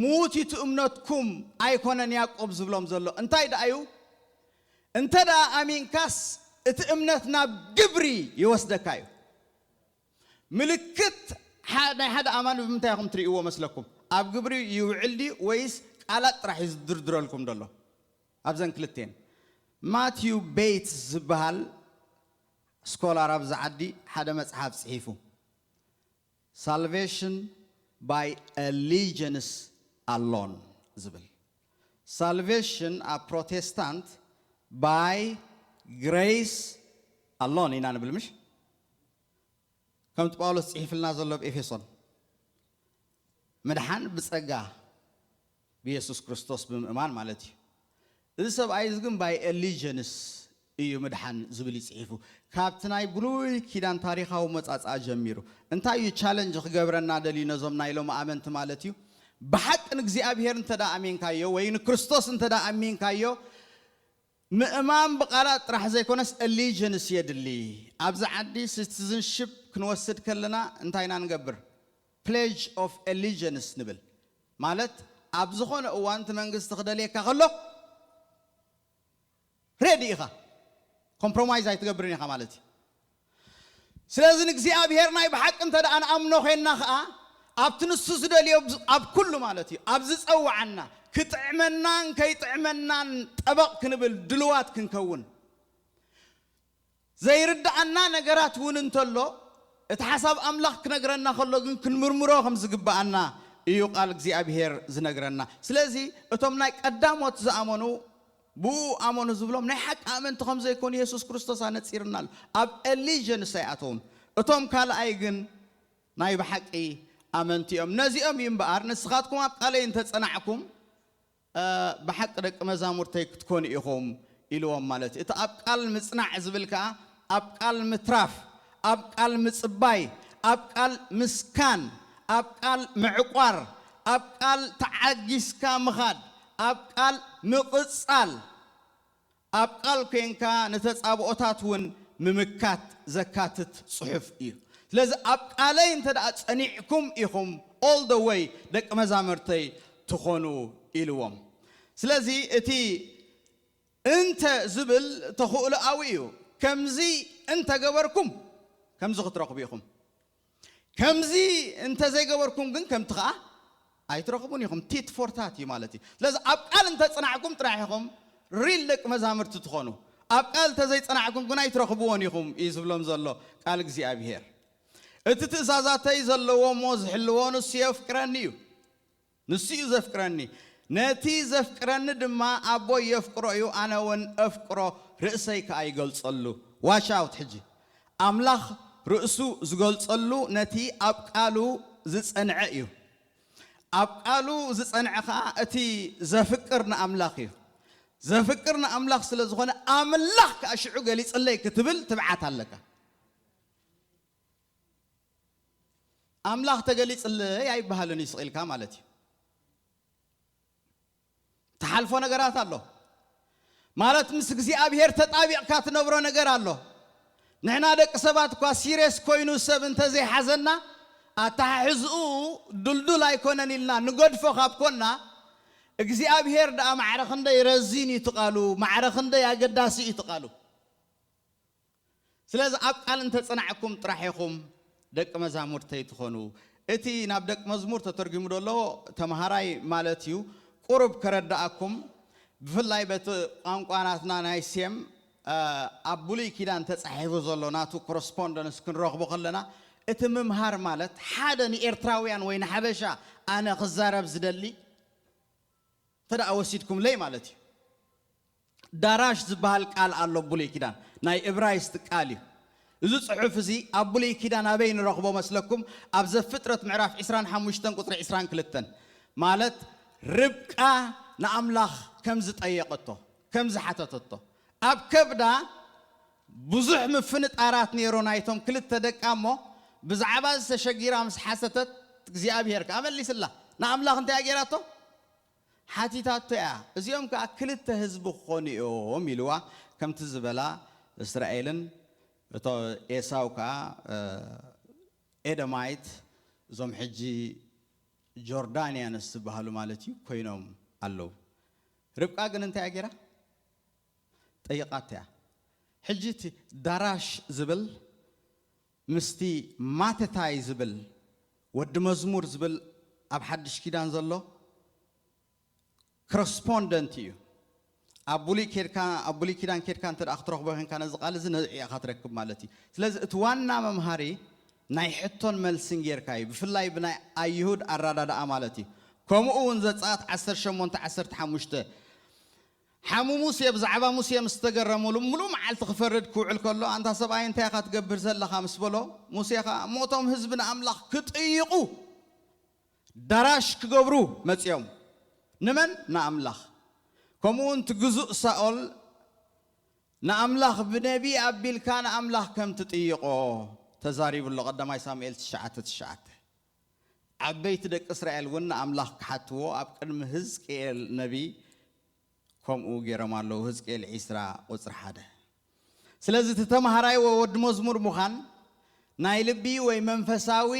ምዉት እዩ እቲ እምነትኩም ኣይኮነን ያዕቆብ ዝብሎም ዘሎ እንታይ ደኣ እዩ? እንተ ደኣ ኣሚንካስ እቲ እምነት ናብ ግብሪ ይወስደካ እዩ። ምልክት ናይ ሓደ ኣማኒ ብምንታይ ኢኹም ትርእይዎ መስለኩም? ኣብ ግብሪ ይውዕል ድዩ ወይስ ቃላት ጥራሕ እዩ ዝድርድረልኩም ዘሎ? ኣብዘን ክልቴን ማቲዩ ቤትስ ዝበሃል ስኮላር ኣብዚ ዓዲ ሓደ መጽሓፍ ጽሒፉ ሳልቬሽን ባይ ኣሊጀንስ ኣሎን ዝብል ሳልቬሽን ኣብ ፕሮቴስታንት ባይ ግሬስ ኣሎን ኢና ንብል ምሽ ከምቲ ጳውሎስ ጽሒፍልና ዘሎ ኣብ ኤፌሶን ምድሓን ብጸጋ ብየሱስ ክርስቶስ ብምእማን ማለት እዩ። እዚ ሰብኣይ እዚ ግን ባይ ኤሊጀንስ እዩ ምድሓን ዝብል ይጽሒፉ። ካብቲ ናይ ብሉይ ኪዳን ታሪኻዊ መጻጽኣ ጀሚሩ እንታይ እዩ ቻለንጅ ክገብረና ደልዩ ነዞም ናይ ሎሚ ኣመንቲ ማለት እዩ። ብሓቂ ንእግዚኣብሔር እንተ ደኣ ኣሚንካዮ ወይ ንክርስቶስ እንተ ደኣ ኣሚንካዮ ምእማን ብቓላት ጥራሕ ዘይኮነስ ኣሊጀንስ የድሊ። ኣብዚ ዓዲ ሲቲዝንሽፕ ክንወስድ ከለና እንታይ ኢና ንገብር? ፕሌጅ ኦፍ ኣሊጀንስ ንብል። ማለት ኣብ ዝኾነ እዋን እቲ መንግስቲ ክደልየካ ከሎ ሬዲ ኢኻ። ኮምፕሮማይዝ ኣይትገብርን ኢኻ ማለት እዩ። ስለዚ ንእግዚኣብሔር ናይ ብሓቂ እንተ ደኣ ንኣምኖ ኾንና ኸኣ ኣብቲ ንሱ ዝደልዮ ኣብ ኩሉ ማለት እዩ ኣብ ዝጸውዓና ክጥዕመናን ከይጥዕመናን ጠበቕ ክንብል ድልዋት ክንከውን ዘይርድኣና ነገራት እውን እንተሎ እቲ ሓሳብ ኣምላኽ ክነግረና ከሎ ግን ክንምርምሮ ከም ዝግብኣና እዩ ቃል እግዚኣብሔር ዝነግረና። ስለዚ እቶም ናይ ቀዳሞት ዝኣመኑ ብኡ ኣመኑ ዝብሎም ናይ ሓቂ ኣመንቲ ከም ዘይኮኑ የሱስ ክርስቶስ ኣነጺርና ኣሎ። ኣብ ኣሊጀንስ ኣይኣተዉን። እቶም ካልኣይ ግን ናይ ብሓቂ ኣመንቲ እዮም። ነዚኦም እዩ እምበኣር ንስኻትኩም ኣብ ቃለይ እንተጸናዕኩም ብሓቂ ደቂ መዛሙርተይ ክትኮኑ ኢኹም ኢልዎም ማለት እዩ። እቲ ኣብ ቃል ምጽናዕ ዝብል ከኣ ኣብ ቃል ምትራፍ፣ ኣብ ቃል ምጽባይ፣ ኣብ ቃል ምስካን፣ ኣብ ቃል ምዕቋር፣ ኣብ ቃል ተዓጊስካ ምኻድ፣ ኣብ ቃል ምቕጻል፣ ኣብ ቃል ኮንካ ንተጻብኦታት እውን ምምካት ዘካትት ጽሑፍ እዩ። ስለዚ ኣብ ቃለይ እንተ ደኣ ጸኒዕኩም ኢኹም all the way ደቂ መዛምርተይ ትኾኑ ኢልዎም። ስለዚ እቲ እንተ ዝብል ተኽእሎኣዊ እዩ። ከምዚ እንተ ገበርኩም ከምዚ ክትረኽቡ ኢኹም። ከምዚ እንተ ዘይገበርኩም ግን ከምቲ ኸኣ ኣይትረኽቡን ኢኹም። ቲት ፎር ታት እዩ ማለት እዩ። ስለዚ ኣብ ቃል እንተ ጽናዕኩም ጥራሕ ኢኹም ሪል ደቂ መዛምርቲ ትኾኑ። ኣብ ቃል እንተዘይጸናዕኩም ግን ኣይትረኽብዎን ኢኹም እዩ ዝብሎም ዘሎ ቃል እግዚኣብሔር። እቲ ትእዛዛተይ ዘለዎ እሞ ዝሕልዎ ንሱ የፍቅረኒ እዩ። ንሱ እዩ ዘፍቅረኒ። ነቲ ዘፍቅረኒ ድማ ኣቦይ የፍቅሮ እዩ፣ ኣነ እውን እፍቅሮ፣ ርእሰይ ከኣ ይገልጸሉ። ዋሽ ኣውት ሕጂ። ኣምላኽ ርእሱ ዝገልጸሉ ነቲ ኣብ ቃሉ ዝጸንዐ እዩ። ኣብ ቃሉ ዝጸንዐ ከኣ እቲ ዘፍቅር ንኣምላኽ እዩ። ዘፍቅር ንኣምላኽ ስለ ዝኾነ ኣምላኽ ከኣ ሽዑ ገሊጽለይ ክትብል ትብዓት ኣለካ። ኣምላኽ ተገሊጽለይ ኣይበሃልን እዩ ስቕ ኢልካ ማለት እዩ። ትሓልፎ ነገራት ኣሎ ማለት ምስ እግዚኣብሔር ተጣቢቕካ ትነብሮ ነገር ኣሎ። ንሕና ደቂ ሰባት እኳ ሲሪየስ ኮይኑ ሰብ እንተዘይሓዘና ኣተሓሕዝኡ ድልዱል ኣይኮነን ኢልና ንገድፎ ካብ ኮና እግዚኣብሔር ደኣ ማዕረ ክንደይ ረዚን እዩ ትቃሉ፣ ማዕረ ክንደይ ኣገዳሲ እዩ ትቃሉ። ስለዚ ኣብ ቃል እንተጸናዕኩም ጥራሕ ኢኹም ደቂ መዛሙርተይ ትኾኑ። እቲ ናብ ደቂ መዝሙር ተተርጒሙ ዘሎ ተምሃራይ ማለት እዩ። ቁሩብ ከረዳኣኩም፣ ብፍላይ በቲ ቋንቋ ናትና ናይ ሴም፣ እ፣ ኣብ ብሉይ ኪዳን ተጻሒፉ ዘሎ ናቱ ኮረስፖንደንስ ክንረኽቦ ከለና፣ እቲ ምምሃር ማለት ሓደ ንኤርትራውያን ወይ ንሓበሻ ኣነ ክዛረብ ዝደሊ እንተ ደኣ ወሲድኩምለይ ማለት እዩ። ዳራሽ ዝበሃል ቃል ኣሎ ብሉይ ኪዳን፣ ናይ እብራይስጥ ቃል እዩ። እዚ ጽሑፍ እዚ ኣብ ብሉይ ኪዳን ኣበይ ንረኽቦ መስለኩም? ኣብ ዘፍጥረት ምዕራፍ ዕስራን ሓሙሽተን ቁጽሪ ዕስራን ክልተን፣ ማለት ርብቃ ንኣምላኽ ከም ዝጠየቐቶ፣ ከም ዝሓተተቶ። ኣብ ከብዳ ብዙሕ ምፍንጣራት ነይሩ ናይቶም ክልተ ደቃ እሞ፣ ብዛዕባ ዝተሸጊራ ምስ ሓተተት፣ እግዚኣብሔር ከኣ መሊስላ። ንኣምላኽ እንታይ እያ ገይራቶ? ሓቲታቶ እያ። እዚኦም ከኣ ክልተ ህዝቢ ክኾኑ እዮም ኢልዋ። ከምቲ ዝበላ እስራኤልን እቶ ኤሳው ከኣ፣ እ፣ ኤዶማይት፣ እዞም ሕጂ ጆርዳንያንስ ዝበሃሉ ማለት እዩ፣ ኮይኖም ኣለዉ። ርብቃ ግን እንታይ እያ ገይራ? ጠይቓቶ እያ። ሕጂ እቲ ዳራሽ ዝብል ምስቲ ማተታይ ዝብል ወዲ መዝሙር ዝብል ኣብ ሓድሽ ኪዳን ዘሎ ኮረስፖንደንት እዩ። ኣብ ብሉይ ኬድካ፣ ኣብ ብሉይ ኪዳን ኬድካ እንተ ደኣ ክትረኽቦ ዄንካ ነዚ ቃል እዚ ነዚ ኢኻ ትረክብ ማለት እዩ። ስለዚ እቲ ዋና መምሃሪ ናይ ሕቶን መልስን ጌርካ እዩ፣ ብፍላይ ብናይ ኣይሁድ ኣረዳድኣ ማለት እዩ። ከምኡ እውን ዘጸኣት ዓሰርተ ሸሞንተ ዓሰርተ ሓሙሽተ ሓሙ ሙሴ ብዛዕባ ሙሴ ምስ ተገረሙሉ፣ ምሉእ መዓልቲ ክፈርድ ክውዕል ከሎ፣ ኣንታ ሰብኣይ እንታይ ኢኻ ትገብር ዘለኻ ምስ በሎ፣ ሙሴ ኸኣ እሞ እቶም ህዝቢ ንኣምላኽ ክጥይቑ ዳራሽ ክገብሩ መጺኦም። ንመን? ንኣምላኽ። ከምኡ እውን እቲ ግዙእ ሳኦል ንኣምላኽ ብነቢ ኣቢልካ ንኣምላኽ ከም ትጥይቖ ተዛሪቡ ኣሎ። ቀዳማይ ሳሙኤል ትሽዓተ ትሽዓተ። ዓበይቲ ደቂ እስራኤል እውን ንኣምላኽ ክሓትዎ ኣብ ቅድሚ ህዝቅኤል ነቢ ከምኡ ገይሮም ኣለዉ። ህዝቅኤል ዕስራ ቁጽሪ ሓደ። ስለዚ እቲ ተምሃራይ ወይ ወዲ መዝሙር ምዃን ናይ ልቢ ወይ መንፈሳዊ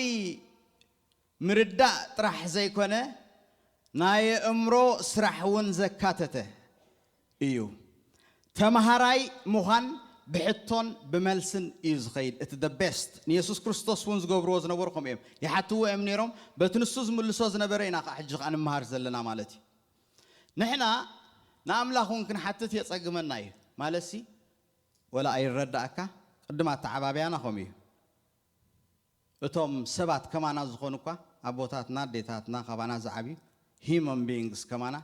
ምርዳእ ጥራሕ ዘይኮነ፣ ናይ ኣእምሮ ስራሕ እውን ዘካተተ እዩ። ተምሃራይ ምዃን ብሕቶን ብመልስን እዩ ዝኸይድ። እቲ the best ንየሱስ ክርስቶስ እውን ዝገብርዎ ዝነበሩ ከምኡ እዮም። ይሓትዎ እዮም ነይሮም። በቲ ንሱ ዝምልሶ ዝነበረ ኢና ከዓ ሕጂ ከዓ ንምሃር ዘለና ማለት እዩ። ንሕና ንኣምላኽ እውን ክንሓትት የጸግመና እዩ። ማለትሲ ወላ ኣይረዳእካ፣ ቅድም ኣተዓባብያና ከምኡ እዩ። እቶም ሰባት ከማና ዝኾኑ እኳ ኣቦታትና፣ ኣዴታትና፣ ካባና ዝዓብዩ ሂዩማን ቢይንግስ ከማና፣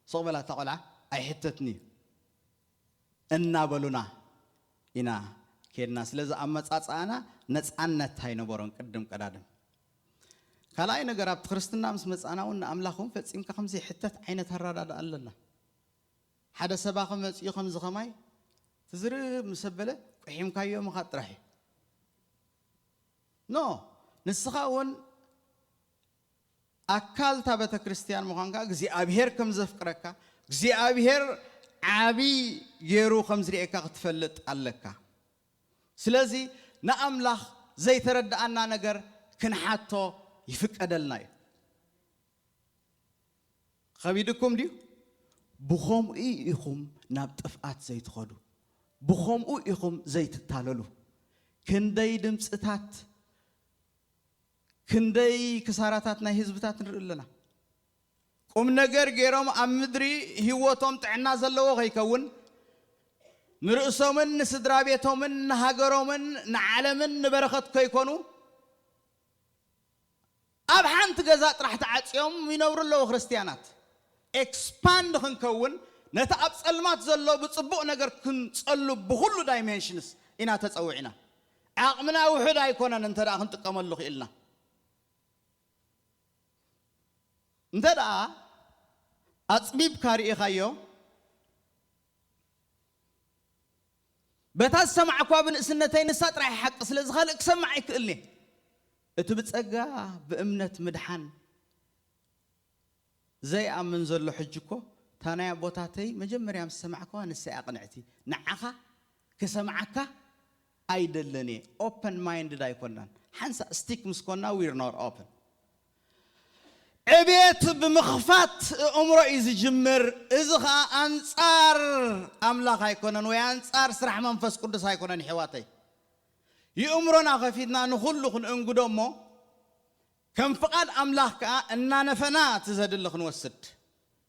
ስቕ በል ኣታ ቆልዓ ኣይሕተትን እዩ እናበሉና ኢና ኬድና። ስለዚ ኣመጻጽኣና ነጻነት ኣይነበሮን ቅድም ቀዳድም። ካልኣይ ነገር ኣብቲ ክርስትና ምስ መጻና እውን ንኣምላኽ እውን ፈጺምካ ከም ዘይሕተት ዓይነት ኣረዳድኣ ኣለና። ሓደ ሰባኺ መጺኡ ከምዚ ኸማይ ትዝርብ ምስ ኣበለ ቁሒምካዮ ምኻድ ጥራሕ እዩ። ኖ፣ ንስኻ እውን ኣካል እታ ቤተ ክርስቲያን ምዃንካ እግዚኣብሔር ከም ዘፍቅረካ እግዚኣብሔር ዓቢ ገይሩ ከም ዝርእየካ ክትፈልጥ ኣለካ። ስለዚ ንኣምላኽ ዘይተረድኣና ነገር ክንሓቶ ይፍቀደልና እዩ። ኸቢድኩም ድዩ? ብኸምኡ ኢኹም ናብ ጥፍኣት ዘይትኸዱ፣ ብኸምኡ ኢኹም ዘይትታለሉ። ክንደይ ድምፅታት፣ ክንደይ ክሳራታት ናይ ህዝብታት ንርኢ ኣለና። ቁም ነገር ገይሮም ኣብ ምድሪ ህይወቶም ጥዕና ዘለዎ ከይከውን፣ ንርእሶምን ንስድራ ቤቶምን ንሃገሮምን ንዓለምን ንበረኸት ከይኮኑ ኣብ ሓንቲ ገዛ ጥራሕ ተዓጽዮም ይነብሩ ኣለዉ ክርስትያናት። ኤክስፓንድ ክንከውን፣ ነቲ ኣብ ጸልማት ዘሎ ብጽቡቕ ነገር ክንጸሉ ብኹሉ ዳይሜንሽንስ ኢና ተጸዊዕና። ዓቕምና ውሑድ ኣይኮነን እንተ ደኣ ክንጥቀመሉ ክኢልና። እንተ ደኣ ኣጽቢብካ ርኢኻዮ፣ በታ ዝሰማዕኳ ብንእስነተይ ንሳ ጥራይ ሓቂ፣ ስለዚ ካልእ ክሰማዕ ኣይክእልን እየ። እቲ ብጸጋ ብእምነት ምድሓን ዘይኣምን ዘሎ ሕጂ እኮ፣ እታ ናይ ኣቦታተይ መጀመርያ ምስ ሰማዕኳ ንሳ እያ ቅንዕቲ። ንዓኻ ክሰምዓካ ኣይደልን እየ። ኦፐን ማይንድድ ኣይኮናን። ሓንሳእ ስቲክ ምስ ኮና፣ ዊር ኖት ኦፐን። ዕቤት ብምኽፋት ኣእምሮ እዩ ዝጅምር። እዚ ኸኣ ኣንጻር ኣምላኽ ኣይኮነን፣ ወይ ኣንጻር ስራሕ መንፈስ ቅዱስ ኣይኮነን፣ ይሕዋተይ። ይእምሮና ኸፊትና ንኹሉ ክንእንግዶ እሞ፣ ከም ፍቓድ ኣምላኽ ከኣ እናነፈና እቲ ዘድሊ ክንወስድ፣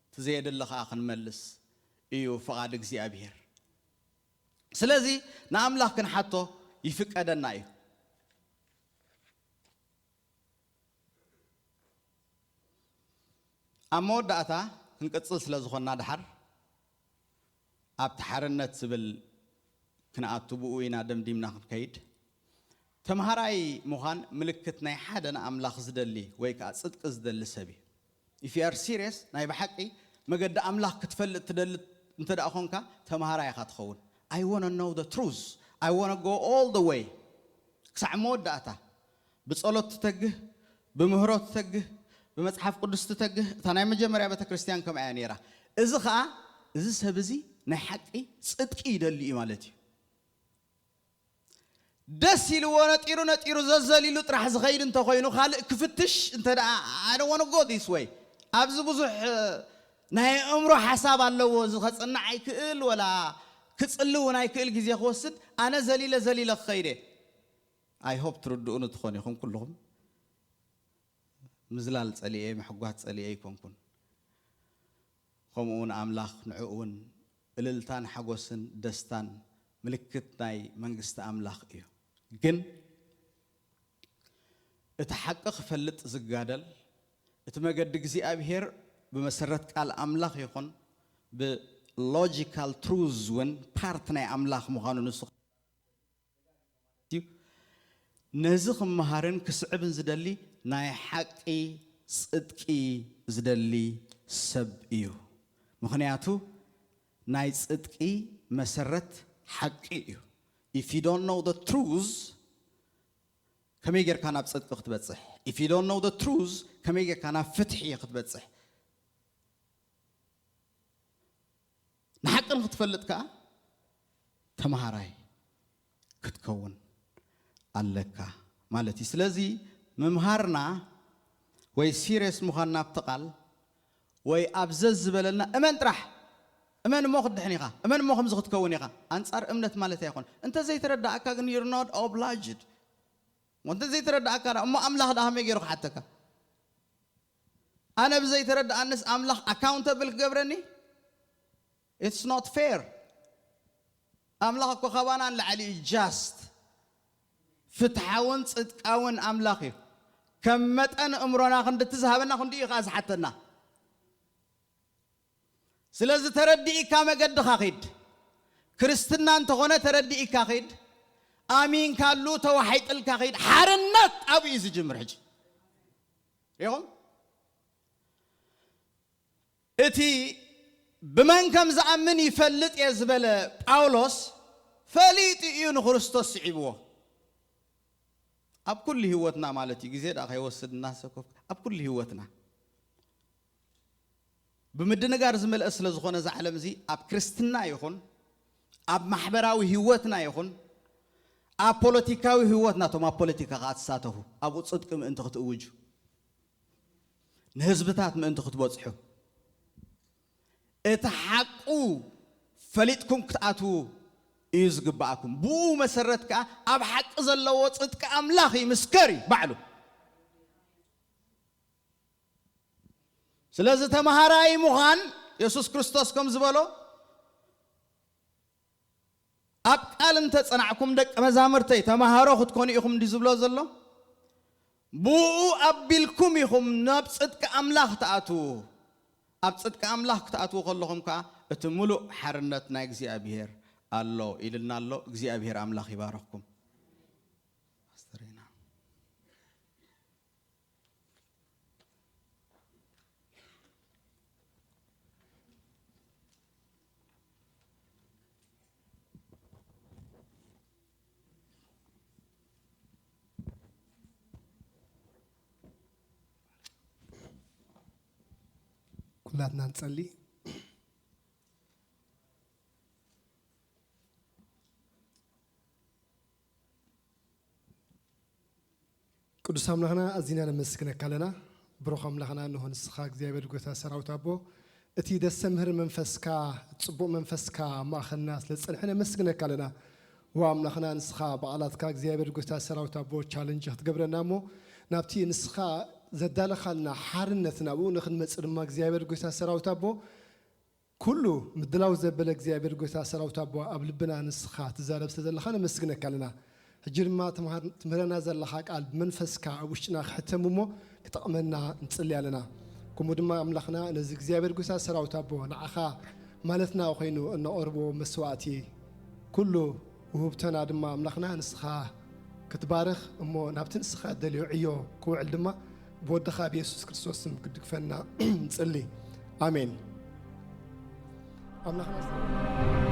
እቲ ዘየድሊ ከኣ ክንመልስ እዩ ፍቓድ እግዚኣብሔር። ስለዚ ንኣምላኽ ክንሓቶ ይፍቀደና እዩ። ኣብ መወዳእታ ክንቅጽል ስለ ዝኾንና፣ ደሓር ኣብቲ ሓርነት ዝብል ክንኣቱ፣ ብኡ ኢና ደምዲምና ክንከይድ። ተምሃራይ ምዃን ምልክት ናይ ሓደ ንኣምላኽ ዝደሊ ወይ ከኣ ጽድቂ ዝደሊ ሰብ እዩ። If you are serious፣ ናይ ብሓቂ መገዲ ኣምላኽ ክትፈልጥ ትደሊ እንተ ደኣ ኾንካ፣ ተምሃራይ ኢኻ ትኸውን። I wanna know the truth. I wanna go all the way። ክሳዕ መወዳእታ ብጸሎት ትተግህ፣ ብምህሮ ትተግህ፣ ብመጽሓፍ ቅዱስ ትተግህ። እታ ናይ መጀመርያ ቤተ ክርስቲያን ከምኣ እያ ነይራ። እዚ ኸኣ፣ እዚ ሰብ እዚ ናይ ሓቂ ጽድቂ ይደሊ እዩ ማለት እዩ። ደስ ኢልዎ ነጢሩ ነጢሩ ዘዘሊሉ ጥራሕ ዝኸይድ እንተኾይኑ፣ ካልእ ክፍትሽ እንተ ደኣ፣ I don't wanna go this way። ኣብዚ ብዙሕ፣ እ፣ ናይ ኣእምሮ ሓሳብ ኣለዎ። እዚ ከጽንዕ ኣይክእል፣ ወላ ክጽሊ እውን ኣይክእል፣ ግዜ ክወስድ። ኣነ ዘሊለ ዘሊለ ክኸይድ እየ። I hope ትርድኡኒ ትኾኑ ኢኹም ኩልኹም። ምዝላል ጸሊኤ፣ ምሕጓስ ጸሊኤ ኣይኮንኩን። ከምኡ እውን ኣምላኽ ንዕኡ እውን እልልታን ሓጎስን ደስታን ምልክት ናይ መንግስቲ ኣምላኽ እዩ። ግን እቲ ሓቂ ክፈልጥ ዝጋደል፣ እቲ መገዲ እግዚኣብሔር ብመሰረት ቃል ኣምላኽ ይኹን ብሎጂካል ትሩዝ እውን ፓርት ናይ ኣምላኽ ምዃኑ ንሱ እዩ። ነዚ ክመሃርን ክስዕብን ዝደሊ ናይ ሓቂ ጽድቂ ዝደሊ ሰብ እዩ። ምኽንያቱ ናይ ጽድቂ መሰረት ሓቂ እዩ። If you don't know the truth፣ ከመይ ጌርካ ናብ ጽድቂ ክትበጽሕ? If you don't know the truth፣ ከመይ ጌርካ ናብ ፍትሒ ክትበጽሕ? ንሓቂ ንክትፈልጥ ከኣ ተምሃራይ ክትከውን ኣለካ ማለት እዩ። ስለዚ ምምሃርና ወይ ሲርየስ ምዃንና ኣብቲ ቃል ወይ ኣብ ዘዝበለልና እመን ጥራሕ፣ እመን እሞ ክትድሕን ኢኻ፣ እመን እሞ ከምዚ ክትከውን ኢኻ። ኣንጻር እምነት ማለት ኣይኮን። እንተ ዘይተረዳእካ ግን you're not obliged። እሞ እንተ ዘይተረዳእካ ደኣ፣ እሞ ኣምላኽ ደኣ ከመይ ገይሩ ክሓተካ? ኣነ ብዘይተረዳኣንስ ኣምላኽ ኣካውንተብል ክገብረኒ? It's not fair። ኣምላኽ እኮ ካባና ንላዕሊ እዩ ጃስት፣ ፍትሓውን ጽድቃውን ኣምላኽ እዩ። ከም መጠን እምሮና ክንድቲ ዝሃበና ክንዲ እዩ ከኣ ዝሓተና። ስለዚ ተረዲእካ መገድኻ ኺድ። ክርስትና እንተኾነ ተረዲእካ ኺድ። ኣሚንካሉ ተዋሒጥልካ ኺድ። ሓርነት ኣብኡ እዩ ዝጅምር። ሕጂ ሪኹም፣ እቲ ብመን ከም ዝኣምን ይፈልጥ እየ ዝበለ ጳውሎስ፣ ፈሊጡ እዩ ንክርስቶስ ስዒብዎ። ኣብ ኩሉ ህይወትና ማለት እዩ፣ ግዜ ደኣ ከይወስድ እናሰኮፍ፣ ኣብ ኩሉ ህይወትና ብምድንጋር ዝመልአ ስለ ዝኾነ፣ እዚ ዓለም እዚ ኣብ ክርስትና ይኹን፣ ኣብ ማሕበራዊ ህይወትና ይኹን፣ ኣብ ፖለቲካዊ ህይወትና፣ እቶም ኣብ ፖለቲካ ከኣ ትሳተፉ፣ ኣብኡ ጽድቂ ምእንቲ ክትእውጁ፣ ንህዝብታት ምእንቲ ክትበጽሑ፣ እቲ ሓቁ ፈሊጥኩም ክትኣትዉ እዩ ዝግብኣኩም። ብኡ መሰረት ከኣ ኣብ ሓቂ ዘለዎ ጽድቂ ኣምላኽ ይምስከር እዩ ባዕሉ። ስለዚ ተምሃራይ ምዃን፣ የሱስ ክርስቶስ ከም ዝበሎ፣ ኣብ ቃል እንተጸናዕኩም ደቂ መዛምርተይ ተማሃሮ ክትኮኑ ኢኹም እንዲ ዝብሎ ዘሎ? ብኡ ኣቢልኩም ኢኹም ናብ ጽድቂ ኣምላኽ ትኣትዉ። ኣብ ጽድቂ ኣምላኽ ክትኣትዉ ከለኹም ከኣ እቲ ምሉእ ሓርነት ናይ እግዚኣብሔር ኣሎ ኢልና ኣሎ። እግዚኣብሔር ኣምላኽ ይባርኽኩም። ኣስተሪና። ኩላትና ንጸሊ። ቅዱስ ኣምላኽና ኣዚና ነመስግነካ ኣለና። ብሩኽ ኣምላኽና እንሆ ንስኻ እግዚኣብሔር ጎይታ ሰራዊት ኣቦ፣ እቲ ደስ ዘምህር መንፈስካ፣ ጽቡቕ መንፈስካ ኣብ ማእኸልና ስለ ዝጸንሐ ነመስግነካ ኣለና። ዋ ኣምላኽና ንስኻ ብቓላትካ እግዚኣብሔር ጎይታ ሰራዊት ኣቦ ቻለንጅ ክትገብረና እሞ ናብቲ ንስኻ ዘዳለኻልና ሓርነት ናብኡ ንኽንመጽእ ድማ እግዚኣብሔር ጎይታ ሰራዊት ኣቦ ኩሉ ምድላው ዘበለ እግዚኣብሔር ጎይታ ሰራዊት ኣቦ ኣብ ልብና ንስኻ ትዛረብ ስለ ዘለኻ ነመስግነካ ኣለና። ሕጂ ድማ ትምሃር-፣ ትምህረና ዘለኻ ቃል ብመንፈስካ ኣብ ውሽጥና ክሕተም እሞ ክጠቕመና ንጽሊ ኣለና። ከምኡ ድማ ኣምላኽና ነዚ እግዚኣብሔር ጎይታ ሰራዊት ኣቦ ንዓኻ ማለትና ኮይኑ እነቐርቦ መስዋዕቲ ኩሉ ውህብተና ድማ ኣምላኽና ንስኻ ክትባርኽ እሞ ናብቲ ንስኻ ደልዮ ዕዮ ክውዕል ድማ ብወድኻ ብየሱስ ክርስቶስ ስም ክድግፈና ንጽሊ። ኣሜን። ኣምላኽና